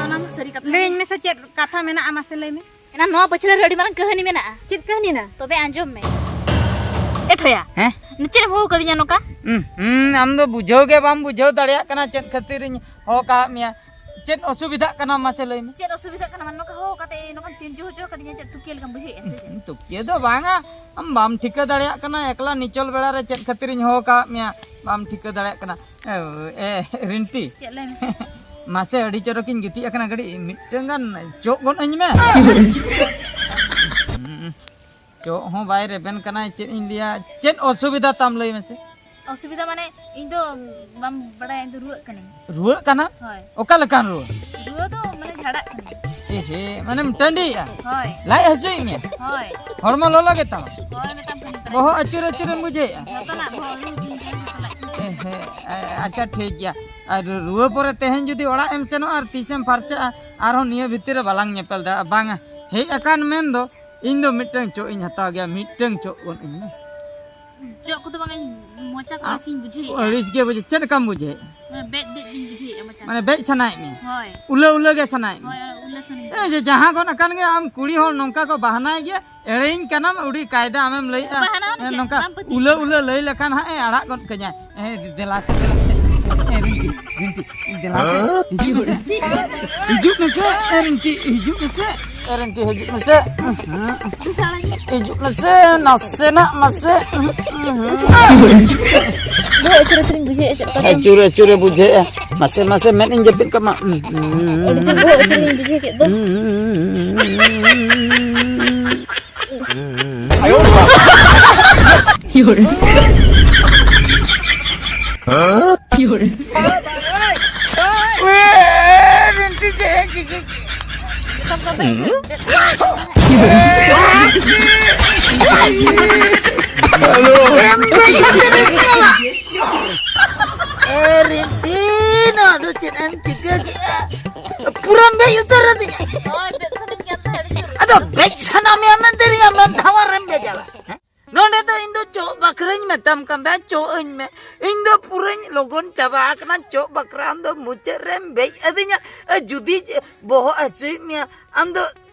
ᱚᱱᱟ ᱢᱟ ᱥᱟᱹᱨᱤ ᱠᱟᱛᱷᱟ ᱞᱟᱹᱭᱟᱹᱧ ᱜᱮ᱾ ᱢᱮᱥᱮ, ᱪᱮᱫ ᱠᱟᱛᱷᱟ ᱢᱮᱱᱟᱜᱼᱟ, ᱢᱟᱥᱮ ᱞᱟᱹᱭ ᱢᱮ᱾ ᱮᱱᱟ ᱱᱚᱣᱟ ᱯᱟᱹᱪᱷᱞᱟᱹ ᱨᱮ ᱟᱹᱰᱤ ᱢᱟᱨᱟᱝ ᱠᱟᱹᱦᱱᱤ ᱢᱮᱱᱟᱜᱼᱟ᱾ ᱪᱮᱫ ᱠᱟᱹᱦᱱᱤ ᱱᱟ? ᱛᱚᱵᱮ ᱟᱸᱡᱚᱢ ᱢᱮ᱾ ᱮ ᱴᱷᱚᱭᱟ᱾ ᱦᱮᱸ? ᱪᱮᱫ ᱮᱢ ᱦᱚᱦᱚ ᱠᱟᱫᱤᱧᱟ ᱱᱚᱝᱠᱟ? ᱦᱩᱸ, ᱦᱩᱸ, ᱟᱢ ᱫᱚ ᱵᱩᱡᱷᱟᱹᱣ ᱜᱮ ᱵᱟᱢ ᱵᱩᱡᱷᱟᱹᱣ ᱫᱟᱲᱮᱭᱟᱜ ᱠᱟᱱᱟ ᱪᱮᱫ ᱠᱷᱟᱹᱛᱤᱨ ᱤᱧ ᱦᱚᱦᱚ ᱠᱟᱜ ᱢᱮᱭᱟ᱾ ᱪᱮᱫ ᱚᱥᱩᱵᱤᱫᱷᱟᱜ ᱠᱟᱱᱟ ᱢᱟᱥᱮ ᱞᱟᱹᱭ ᱢᱮ? ᱪᱮᱫ ᱚᱥᱩᱵᱤᱫᱷᱟᱜ ᱠᱟᱱᱟ? ᱢᱟᱱᱮ ᱱᱚᱝᱠᱟ ᱦᱚᱦᱚ ᱠᱟᱛᱮ ᱱᱚᱝᱠᱟᱢ ᱛᱤᱨᱡᱩ ᱦᱚᱪᱚ ᱠᱟᱫᱤᱧᱟ, ᱪᱮᱫ ᱛᱩᱠᱤᱭᱟᱹ ᱞᱮᱠᱟᱢ ᱵᱩᱡᱷᱟᱹᱣᱮᱫᱼᱟ ᱥᱮ ᱪᱮᱫ? ᱛᱩᱠᱤᱭᱟᱹ ᱫᱚ ᱵᱟᱝᱟ, ᱟᱢ ᱵᱟᱢ ᱴᱷᱤᱠᱟᱹ ᱫᱟᱲᱮᱭᱟᱜ ᱠᱟᱱᱟ ᱮᱠᱞᱟ ᱱᱤᱪᱚᱞ ᱵᱮᱲᱟ ᱨᱮ ᱪᱮᱫ ᱠᱷᱟᱹᱛᱤᱨ ᱤᱧ ᱦᱚᱦᱚ ᱠᱟᱜ ᱢᱮᱭᱟ, ᱵᱟᱢ ᱴᱷᱤᱠᱟᱹ ᱫᱟᱲᱮᱭᱟᱜ ᱠᱟᱱᱟ᱾ ᱮ, ᱮ, ᱨᱤᱱᱴᱤ᱾ ᱪᱮᱫ ᱞᱟᱹᱭ ᱢᱮᱥᱮ? ᱢᱟᱥᱮ ᱟᱹᱰᱤ ᱪᱚᱨᱚᱠᱤᱧ ᱜᱤᱛᱤᱡ ᱟᱠᱟᱱᱟ, ᱠᱟᱹᱴᱤᱡ ᱢᱤᱫᱴᱟᱝ ᱜᱟᱱ ᱪᱚᱜ ᱜᱚᱫ ᱟᱹᱧ ᱢᱮ᱾ ᱪᱚᱜ ᱦᱚᱸ ᱵᱟᱭ ᱨᱮᱵᱮᱱ ᱠᱟᱱᱟᱭ, ᱪᱮᱫ ᱤᱧ ᱞᱟᱹᱭᱟ, ᱪᱮᱫ ᱚᱥᱩᱵᱤᱫᱷᱟ ᱛᱟᱢ ᱞᱟᱹᱭ ᱢᱮᱥᱮ? ᱚᱥᱩᱵᱤᱫᱷᱟ ᱢᱟᱱᱮ ᱤᱧ ᱫᱚ ᱵᱟᱢ ᱵᱟᱲᱟᱭᱟ, ᱤᱧ ᱫᱚ ᱨᱩᱣᱟᱹᱜ ᱠᱟᱹᱱᱟᱹᱧ᱾ ᱨᱩᱣᱟᱹᱜ ᱠᱟᱱᱟ? ᱦᱳᱭ᱾ ᱚᱠᱟ ᱞᱮᱠᱟᱱ ᱨᱩᱣᱟᱹ? ᱨᱩᱣᱟᱹ ᱫᱚ ᱢᱟᱱᱮ ᱡᱷᱟᱲᱟᱜ ᱠᱟᱹᱱᱟᱹᱧ᱾ ᱮ ᱦᱮ, ᱢᱟᱱᱮᱢ ᱴᱟᱺᱰᱤᱭᱮᱜᱼᱟ? ᱦᱳᱭ᱾ ᱞᱟᱡ ᱦᱟᱹᱥᱩᱭᱮᱫ ᱢᱮᱭᱟ? ᱦᱳᱭ᱾ ᱦᱚᱲᱢᱚ ᱞᱚᱞᱚ ᱜᱮ ᱛᱟᱢᱟ? ᱦᱳᱭ, ᱢᱮᱛᱟᱢ ᱠᱟᱹᱱᱟᱹᱧ᱾ ᱵᱚᱦᱚᱜ ᱟᱹᱪᱩᱨ ᱟᱹᱪᱩᱨᱮᱢ ᱵᱩᱡᱷᱟᱹᱣᱮᱫᱼᱟ? ᱡᱚᱛᱚᱱᱟᱜ ᱵᱚᱦᱚᱜ ᱟᱹᱪᱩᱨ ᱟᱹᱪᱩᱨ ᱡᱚᱛᱚᱱᱟᱜ᱾ ᱮ ᱦᱮ, ᱟ-, ᱟᱪᱪᱷᱟ, ᱴᱷᱤᱠ ᱜᱮᱭᱟ᱾ ᱟᱨ ᱨᱩᱣᱟᱹ ᱯᱚᱨᱮ ᱛᱮᱦᱮᱧ ᱡᱩᱫᱤ ᱚᱲᱟᱜ ᱮᱢ ᱥᱮᱱᱚᱜᱼᱟ ᱟᱨ ᱛᱤᱥᱮᱢ ᱯᱷᱟᱨᱪᱟᱜᱼᱟ, ᱟᱨᱦᱚᱸ ᱱᱤᱭᱟᱹ ᱵᱷᱤᱛᱤᱨ ᱨᱮ ᱵᱟᱞᱟᱝ ᱧᱮᱯᱮᱞ ᱫᱟᱲᱮᱭᱟᱜᱼᱟ᱾ ᱵᱟᱝᱟ, ᱦᱮᱡ ᱟᱠᱟᱱ ᱢᱮᱱ ᱫᱚ ᱤᱧ ᱫᱚ ᱢᱤᱫᱴᱟᱝ ᱪᱚᱜ ᱤᱧ ᱦᱟᱛᱟᱣ ᱜᱮᱭᱟ, ᱢᱤᱫᱴᱟᱝ ᱪᱚᱜ ᱜᱚᱫ ᱟᱹᱧ ᱢᱮ᱾ ᱪᱚᱜ ᱠᱚᱫᱚ ᱵᱟᱝ, ᱤᱧ ᱢᱚᱪᱟ ᱠᱚ ᱟᱹᱲᱤᱥᱤᱧ ᱵᱩᱡᱷᱟᱹᱣᱮᱫᱼᱟ᱾ ᱟᱹᱲᱤᱥ ᱜᱮ ᱵᱩᱡᱷᱟᱹᱣ, ᱪᱮᱫ ᱞᱮᱠᱟᱢ ᱵᱩᱡᱷᱟᱹᱣᱮᱫᱼᱟ? ᱢᱟᱱᱮ ᱵᱮᱫ ᱵᱮᱫ ᱜᱤᱧ ᱵᱩᱡᱷᱟᱹᱣᱮᱫᱼᱟ ᱢᱚᱪᱟ᱾ ᱢᱟᱱᱮ ᱵᱮᱫ ᱥᱟᱱᱟᱭᱮᱫ ᱢᱮᱭᱟ? ᱦᱳᱭ᱾ ᱩᱞᱟᱹ ᱩᱞᱟᱹ ᱜᱮ ᱥᱟᱱᱟᱭᱮᱫ ᱦᱳᱭ, ᱢᱮᱭᱟ? ᱦᱳᱭ, ᱩᱞᱟᱹ ᱥᱟᱱᱟᱧ ᱮ, ᱠᱟᱱᱟ᱾ ᱡᱮ ᱡᱟᱦᱟᱸ ᱜᱚᱫ ᱟᱠᱟᱱ ᱜᱮ ᱟᱢ ᱠᱩᱲᱤ ᱦᱚᱲ ᱱᱚᱝᱠᱟ ᱠᱚ ᱵᱟᱦᱱᱟᱭ ᱜᱮᱭᱟ, ᱮᱲᱮᱧ ᱠᱟᱱᱟᱢ, ᱟᱹᱰᱤ ᱠᱟᱭᱫᱟ ᱟᱢᱮᱢ ᱞᱟᱹᱭᱮᱫᱼᱟ᱾ ᱵᱟᱦᱱᱟ ᱫᱚ ᱮ, ᱪᱮᱫ? ᱱᱚᱝᱠᱟ ᱵᱟᱢ ᱯᱟᱹᱛᱭᱟᱹᱜ ᱩᱞᱟᱹ ᱠᱟᱱᱟ? ᱩᱞᱟᱹ ᱞᱟᱹᱭ ᱞᱮᱠᱷᱟᱱ ᱦᱟᱸᱜ ᱮ ᱟᱲᱟᱜ ᱜᱚᱫ ᱠᱟᱹᱧᱟ᱾ ᱮ, ᱫᱮᱞᱟ ᱥᱮ, ᱫᱮᱞᱟ ᱥᱮ᱾ ᱮ, ᱨᱤᱱᱴᱤ, ᱨᱤᱱᱴᱤ, ᱫᱮᱞᱟ ᱥᱮ᱾ ᱦᱤᱡᱩᱜ ᱢᱮᱥᱮ᱾ ᱦᱤᱡᱩᱜ ᱢᱮᱥᱮ᱾ ᱮ, ᱨᱤᱱᱴᱤ, ᱦᱤᱡᱩᱜ ᱢᱮᱥᱮ᱾ ᱮ, ᱨᱤᱱᱴᱤ, ᱦᱤᱡᱩᱜ ᱢᱮᱥᱮ᱾ ᱦᱤᱡᱩᱜ ᱢᱮᱥᱮ, ᱱᱟᱥᱮᱱᱟᱜ ᱢᱟᱥᱮ᱾ ᱵᱚᱦᱚᱜ ᱟᱹᱪᱩᱨ ᱟᱹᱪᱩᱨᱤᱧ ᱵᱩᱡᱷᱟᱹᱣᱮᱫᱼᱟ, ᱪᱮᱫ ᱞᱮᱠᱟ ᱪᱚᱝ? ᱟᱹᱪᱩᱨ ᱟᱹᱪᱩᱨᱮ ᱵᱩᱡᱷᱟᱹᱣᱮᱫᱼᱟ᱾ ᱢᱟᱥᱮ, ᱢᱟᱥᱮ, ᱢᱮᱫ ᱤᱧ ᱡᱟᱹᱯᱤᱫ ᱠᱟᱜ ᱢᱟ᱾ ᱟᱹᱰᱤ ᱡᱳᱨ ᱵᱚᱦᱚᱜ ᱟᱹᱪᱩᱨᱤᱧ ᱵᱩᱡᱷᱟᱹᱣ ᱠᱮᱫ ᱫᱚ᱾ ᱟᱭᱳ, কি hore? কি hore? Hello. ᱮ, ᱨᱤᱱᱴᱤ, ᱱᱚᱣᱟ ᱫᱚ ᱪᱮᱫ ᱮᱢ ᱪᱤᱠᱟᱹ ᱠᱮᱜᱼᱟ? ᱯᱩᱨᱟᱹᱢ ᱵᱮᱡ ᱩᱛᱟᱹᱨ ᱟᱹᱫᱤᱧᱟ᱾ ᱦᱳᱭ, ᱵᱮᱡ ᱥᱟᱱᱟᱧ ᱠᱟᱱ ᱛᱟᱦᱮᱸᱫ, ᱟᱹᱰᱤ ᱡᱳᱨ᱾ ᱟᱫᱚ ᱵᱮᱡ ᱥᱟᱱᱟ ᱢᱮᱭᱟ ᱢᱮᱱᱛᱮ ᱤᱧᱟᱹᱜ ᱢᱮᱫ ᱫᱷᱟᱣᱟ ᱨᱮᱢ ᱵᱮᱡᱟᱣᱟ, ᱦᱮᱸ? ᱱᱚᱰᱮ ᱫᱚ ᱤᱧ ᱫᱚ ᱪᱚᱜ ᱵᱟᱠᱷᱨᱟᱧ ᱢᱮᱛᱟᱢ ᱠᱟᱱ ᱛᱟᱦᱮᱸᱫ, ᱪᱚᱜ ᱟᱹᱧ ᱢᱮ᱾ ᱤᱧ ᱫᱚ ᱯᱩᱨᱟᱹᱧ ᱞᱚᱜᱚᱱ ᱪᱟᱵᱟ ᱟᱠᱟᱱᱟ, ᱪᱚᱜ ᱵᱟᱠᱷᱨᱟ ᱟᱢ ᱫᱚ ᱢᱩᱪᱟᱹᱫ ᱨᱮᱢ ᱵᱮᱡ ᱟᱹᱫᱤᱧᱟ᱾ ᱮ, ᱡᱩᱫᱤ ᱵᱚᱦᱚᱜ ᱦᱟᱹᱥᱩᱭᱮᱫ ᱢᱮᱭᱟ, ᱟᱢ ᱫᱚ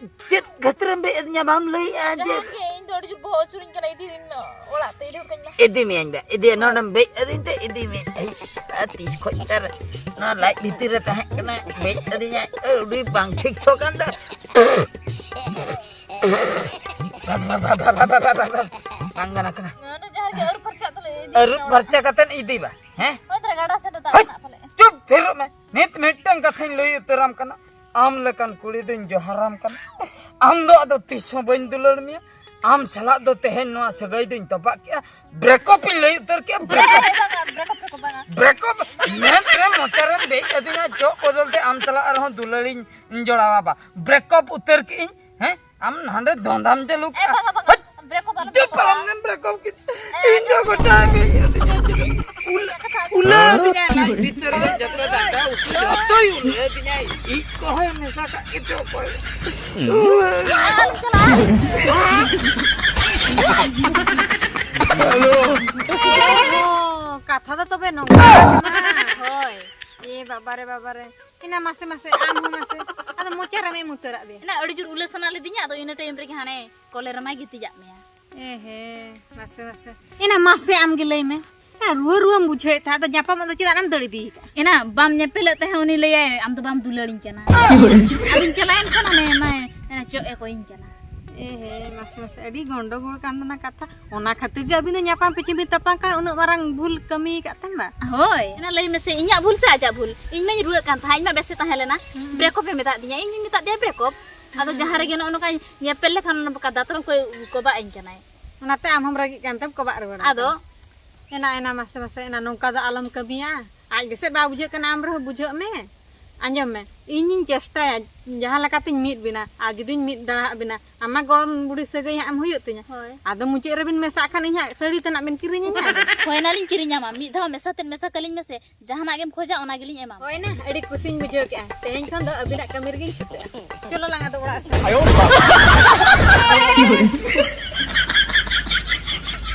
ᱪᱮᱫ ᱠᱷᱟᱹᱛᱤᱨᱮᱢ ᱵᱮᱡ ᱟᱹᱫᱤᱧᱟ ᱵᱟᱢ ᱞᱟᱹᱭᱮᱫᱼᱟ ᱡᱮ? ᱡᱟᱦᱟᱸ ᱜᱮ, ᱤᱧ ᱫᱚ ᱟᱹᱰᱤ ᱡᱳᱨ ᱵᱚᱦᱚᱜ ᱦᱟᱹᱥᱩᱧ ᱠᱟᱱᱟ, ᱤᱫᱤ ᱤᱧ ᱢᱮ ᱚᱲᱟᱜ ᱛᱮ, ᱤᱫᱤ ᱦᱚᱴᱚ ᱠᱟᱹᱧ ᱢᱮ᱾ ᱤᱫᱤ ᱢᱮᱭᱟᱹᱧ ᱵᱟ, ᱤᱫᱤ, ᱱᱚᱰᱮᱢ ᱵᱮᱡ ᱟᱹᱫᱤᱧ ᱛᱮ ᱤᱫᱤ ᱢᱮᱭᱟᱹᱧ᱾ ᱤᱥ, ᱟᱨ ᱛᱤᱥ ᱠᱷᱚᱡ ᱛᱟᱨ ᱱᱚᱣᱟ ᱞᱟᱡ ᱵᱷᱤᱛᱤᱨ ᱨᱮ ᱛᱟᱦᱮᱸ ᱠᱟᱱᱟ, ᱵᱮᱡ ᱟᱹᱫᱤᱧᱟᱭ, ᱟᱹᱰᱤ ᱵᱟᱝ ᱴᱷᱤᱠ ᱥᱚ ᱠᱟᱱ ᱫᱚ᱾ ᱵᱟᱝ ᱜᱟᱱ ᱠᱟᱱᱟ᱾ ᱱᱚᱰᱮ ᱡᱟᱦᱟᱸ ᱜᱮ ᱟᱹᱨᱩᱵ ᱯᱷᱟᱨᱪᱟᱜ ᱛᱟᱞᱮ, ᱤᱫᱤ ᱟᱹᱨᱩᱵ ᱢᱮ ᱚᱲᱟᱜ᱾ ᱯᱷᱟᱨᱪᱟ ᱠᱟᱛᱮᱫ ᱤᱫᱤ ᱵᱟ, ᱦᱮᱸ? ᱦᱳᱭ, ᱛᱟᱦᱞᱮ ᱜᱟᱰᱟ ᱥᱮᱫ ᱨᱮ ᱫᱟᱜ ᱦᱟᱹᱴ! ᱢᱮᱱᱟᱜ ᱯᱟᱞᱮ᱾ ᱪᱩᱯ, ᱛᱷᱤᱨᱚᱜ ᱢᱮ᱾ ᱱᱤᱛ ᱢᱤᱫᱴᱟᱝ ᱠᱟᱛᱷᱟᱧ ᱞᱟᱹᱭ ᱩᱛᱟᱹᱨᱟᱢ ᱠᱟᱱᱟ᱾ ᱟᱢ ᱞᱮᱠᱟᱱ ᱠᱩᱲᱤ ᱫᱚᱧ ᱡᱚᱦᱟᱨᱟᱢ ᱠᱟᱱᱟ᱾ ᱟᱢ ᱫᱚ ᱟᱫᱚ ᱛᱤᱥ ᱦᱚᱸ ᱵᱟᱹᱧ ᱫᱩᱞᱟᱹᱲ ᱢᱮᱭᱟ᱾ ᱟᱢ ᱥᱟᱞᱟᱜ ᱫᱚ ᱛᱮᱦᱮᱧ ᱱᱚᱣᱟ ᱥᱟᱹᱜᱟᱹᱭ ᱫᱚᱧ ᱛᱚᱯᱟᱜ ᱠᱮᱜᱼᱟ᱾ ᱵᱨᱮᱠᱚᱯ ᱤᱧ ᱞᱟᱹᱭ ᱩᱛᱟᱹᱨ ᱠᱮᱜᱼᱟ, ᱵᱨᱮᱠᱚᱯ᱾ ᱵᱟᱝᱟ, ᱵᱨᱮᱠᱚᱯ ᱯᱷᱨᱮᱠᱚᱯ ᱵᱟᱝᱟ᱾ ᱵᱨᱮᱠᱚᱯ ᱢᱮᱱ ᱨᱮ ᱢᱚᱪᱟ ᱨᱮᱢ ᱵᱮᱡ ᱟᱹᱫᱤᱧᱟ, ᱪᱚᱜ ᱵᱚᱫᱚᱞ ᱛᱮ ᱟᱢ ᱥᱟᱞᱟᱜ ᱟᱨᱦᱚᱸ ᱫᱩᱞᱟᱹᱲᱤᱧ ᱡᱚᱲᱟᱣᱟ ᱵᱟ᱾ ᱵᱨᱮᱠᱚᱯ ᱩᱛᱟᱹᱨ ᱠᱮᱜᱼᱤᱧ, ᱦᱮᱸ? ᱟᱢ ᱦᱟᱸᱰᱮ ᱫᱷᱚᱸᱫᱟᱢ ᱪᱟᱹᱞᱩ ᱮ, ᱠᱟᱜᱼᱟ᱾ ᱵᱟᱝᱟ, ᱵᱟᱝᱟ᱾ ᱦᱟᱹᱴ! ᱵᱨᱮᱠᱚᱯ ᱟᱞᱚᱢ ᱫᱩ ᱵᱨᱮᱠᱚᱯᱟ᱾ ᱯᱟᱞᱚᱢ ᱮᱢ ᱵᱨᱮᱠᱚᱯ ᱠᱮᱫᱟ᱾ ᱮ, ᱤᱧ ᱫᱚ ᱜᱚᱴᱟ ᱵᱮᱡ ᱟᱹᱫᱤᱧᱟ ᱪᱮᱫ? ᱩᱞᱟᱹ, ᱩᱞᱟᱹ ᱟᱹᱫᱤᱧᱟ ᱞᱟᱡ ᱵᱷᱤᱛᱟᱹᱨ ᱨᱮ ᱡᱚᱛᱚ ᱰᱟᱴᱟ ᱩᱛᱩ ᱡᱚᱛᱚᱭ ᱩᱞᱟᱹ ᱟᱹᱫᱤᱧᱟ᱾ ᱤᱡ ᱠᱚᱦᱚᱸᱭ ᱢᱮᱥᱟ ᱠᱟᱜ ᱜᱮᱪᱚ ᱚᱠᱚᱭ᱾ ᱟᱞᱚᱢ ᱪᱟᱞᱟᱜᱼᱟ᱾ ᱦᱮᱞᱳ᱾ ᱚ, ᱠᱟᱛᱷᱟ ᱫᱚ ᱛᱚᱵᱮ ᱱᱚᱝᱠᱟ ᱠᱟᱱᱟ᱾ ᱦᱳᱭ᱾ ᱮ ᱵᱟᱵᱟ ᱨᱮ, ᱵᱟᱵᱟ ᱨᱮ᱾ ᱮᱱᱟ ᱢᱟᱥᱮ, ᱢᱟᱥᱮ, ᱟᱢ ᱦᱚᱸ ᱢᱟᱥᱮ᱾ ᱟᱫᱚ ᱢᱚᱪᱟ ᱨᱮᱢ ᱮᱢ ᱩᱛᱟᱹᱨᱟᱜ ᱫᱮ᱾ ᱮᱱᱟ ᱟᱹᱰᱤ ᱡᱳᱨ ᱩᱞᱟᱹ ᱥᱟᱱᱟ ᱞᱤᱫᱤᱧᱟ, ᱟᱫᱚ ᱤᱱᱟᱹ ᱴᱟᱭᱤᱢ ᱨᱮᱜᱮ ᱦᱟᱱᱮ ᱠᱚᱞᱮ ᱨᱮᱢᱟᱭ ᱜᱤᱛᱤᱡᱟᱜ ᱢᱮᱭᱟ᱾ ᱮ ᱦᱮ, ᱢᱟᱥᱮ, ᱢᱟᱥᱮ᱾ ᱮᱱᱟ ᱢᱟᱥᱮ ᱟᱢ ᱜᱮ ᱞᱟᱹᱭ ᱢᱮ᱾ ᱮᱱᱟ ᱨᱩᱣᱟᱹ, ᱨᱩᱣᱟᱹᱢ ᱵᱩᱡᱷᱟᱹᱣᱮᱫ ᱛᱟᱦᱮᱸᱫ, ᱟᱫᱚ ᱧᱟᱯᱟᱢᱚᱜ ᱫᱚ ᱪᱮᱫᱟᱜ ᱮᱢ ᱫᱟᱹᱲ ᱤᱫᱤ ᱟᱠᱟᱫᱼᱟ? ᱮᱱᱟ ᱵᱟᱢ ᱧᱮᱯᱮᱞᱮᱫ ᱛᱟᱦᱮᱸᱫ, ᱩᱱᱤ ᱞᱟᱹᱭᱟᱭ, "ᱟᱢ ᱫᱚ ᱵᱟᱢ ᱫᱩᱞᱟᱹᱲᱤᱧ ᱠᱟᱱᱟ?" ᱟᱫᱚᱧ ᱪᱟᱞᱟᱣᱮᱱ ᱠᱷᱟᱱ ᱚᱱᱮ ᱢᱟᱭ, ᱮᱱᱟ ᱪᱚᱜ ᱮ ᱠᱚᱭᱤᱧ ᱠᱟᱱᱟ᱾ ᱮ ᱦᱮ, ᱢᱟᱥᱮ, ᱢᱟᱥᱮ, ᱟᱹᱰᱤ ᱜᱚᱱᱰᱚᱜᱳᱲ ᱠᱟᱱ ᱫᱚ ᱚᱱᱟ ᱠᱟᱛᱷᱟ᱾ ᱚᱱᱟ ᱠᱷᱟᱹᱛᱤᱨ ᱜᱮ ᱟᱹᱵᱤᱱ ᱫᱚ ᱧᱟᱯᱟᱢ ᱯᱤᱪᱷᱤ ᱵᱤᱱ ᱛᱟᱯᱟᱢ ᱠᱟᱱᱟ, ᱩᱱᱟᱹᱜ ᱢᱟᱨᱟᱝ ᱵᱷᱩᱞ ᱠᱟᱹᱢᱤ ᱟᱠᱟᱫ ᱛᱟᱦᱮᱱ ᱵᱟ? ᱦᱳᱭ, ᱮᱱᱟ ᱞᱟᱹᱭ ᱢᱮᱥᱮ, ᱤᱧᱟᱹᱜ ᱵᱷᱩᱞ ᱥᱮ ᱟᱡᱟᱜ ᱵᱷᱩᱞ? ᱤᱧ ᱢᱟᱧ ᱨᱩᱣᱟᱹᱜ ᱠᱟᱱ ᱛᱟᱦᱮᱸᱫ, ᱤᱧ ᱢᱟ ᱵᱮᱥᱮ ᱛᱟᱦᱮᱸ ᱞᱮᱱᱟ᱾ ᱦᱩᱸ᱾ ᱵᱨᱮᱠᱚᱯ ᱮ ᱢᱮᱛᱟᱜ ᱫᱤᱧᱟ, ᱤᱧ ᱢᱟᱧ ᱢᱮᱛᱟᱜ ᱫᱮᱭᱟ ᱵᱨᱮᱠᱚᱯ᱾ ᱟᱫᱚ ᱦᱩᱸ᱾ ᱡᱟᱦᱟᱸ ᱨᱮᱜᱮ ᱱᱚᱜᱼᱚ ᱱᱚᱝᱠᱟ ᱧᱮᱯᱮᱞ ᱞᱮᱠᱷᱟᱱ ᱚᱱᱟ ᱵᱟᱠᱟ ᱫᱟᱛᱨᱚᱢ ᱠᱚᱭ ᱠᱚᱵᱟᱜ ᱟᱹᱧ ᱠᱟᱱᱟᱭ᱾ ᱚᱱᱟᱛᱮ ᱟᱢ ᱦᱚᱢ ᱨᱟᱹᱜᱤᱜ ᱠᱟᱱ ᱛᱮᱢ ᱠᱚᱵᱟᱜ ᱨᱩᱣᱟᱹᱲ ᱟᱫᱚ? ᱮᱱᱟ ᱮᱱᱟ, ᱢᱟᱥᱮ ᱢᱟᱥᱮ, ᱮᱱᱟ ᱱᱚᱝᱠᱟ ᱫᱚ ᱟᱞᱚᱢ ᱠᱟᱹᱢᱤᱭᱟ᱾ ᱟᱡ ᱜᱮᱥᱮ ᱵᱟᱭ ᱵᱩᱡᱷᱟᱹᱜ ᱠᱟᱱᱟ, ᱟᱢ ᱨᱮᱦᱚᱸ ᱵᱩᱡᱷᱟᱹᱜ ᱢᱮ᱾ ᱟᱸᱡᱚᱢ ᱢᱮ, ᱤᱧᱤᱧ ᱪᱮᱥᱴᱟᱭᱟ, ᱡᱟᱦᱟᱸ ᱞᱮᱠᱟᱛᱤᱧ ᱢᱤᱫ ᱵᱤᱱᱟ᱾ ᱟᱨ ᱡᱩᱫᱤᱧ ᱢᱤᱫ ᱫᱟᱲᱮᱭᱟᱜ ᱵᱤᱱᱟ, ᱟᱢ ᱢᱟ ᱜᱚᱲᱚᱢ ᱵᱩᱲᱦᱤ ᱥᱟᱹᱜᱟᱹᱭ ᱦᱟᱸᱜ ᱮᱢ ᱦᱩᱭᱩᱜ ᱛᱤᱧᱟ᱾ ᱦᱳᱭ᱾ ᱟᱫᱚ ᱢᱩᱪᱟᱹᱫ ᱨᱮᱵᱤᱱ ᱢᱮᱥᱟᱜ ᱠᱷᱟᱱ ᱤᱧ ᱦᱟᱸᱜ ᱥᱟᱹᱲᱤ ᱛᱮᱱᱟᱜ ᱵᱤᱱ ᱠᱤᱨᱤᱧᱟᱹᱧᱟ ᱟᱫᱚ᱾ ᱦᱳᱭ, ᱮᱱᱟᱞᱤᱧ ᱠᱤᱨᱤᱧᱟᱢᱟ, ᱢᱤᱫ ᱫᱷᱟᱣ ᱢᱮᱥᱟ ᱛᱮᱫ ᱢᱮᱥᱟ ᱠᱟᱹᱞᱤᱧ ᱢᱮᱥᱮ, ᱡᱟᱦᱟᱱᱟᱜ ᱜᱮᱢ ᱠᱷᱚᱡᱟ ᱚᱱᱟ ᱜᱮᱞᱤᱧ ᱮᱢᱟᱢᱟ᱾ ᱦᱳᱭ ᱱᱟ, ᱟᱹᱰᱤ ᱠᱩᱥᱤᱧ ᱵᱩᱡᱷᱟᱹᱣ ᱠᱮᱜᱼᱟ᱾ ᱛᱮᱦᱮᱧ ᱠᱷᱚᱱ ᱫᱚ ᱟᱹᱵᱤᱱᱟᱜ ᱠᱟᱹᱢᱤ ᱨᱮᱜᱤᱧ ᱪᱷᱩᱴᱟᱹᱜᱼᱟ᱾ ᱪᱚᱞᱚ ᱞᱟᱝ ᱟᱫᱚ ᱚᱲᱟᱜ ᱥᱮᱫ᱾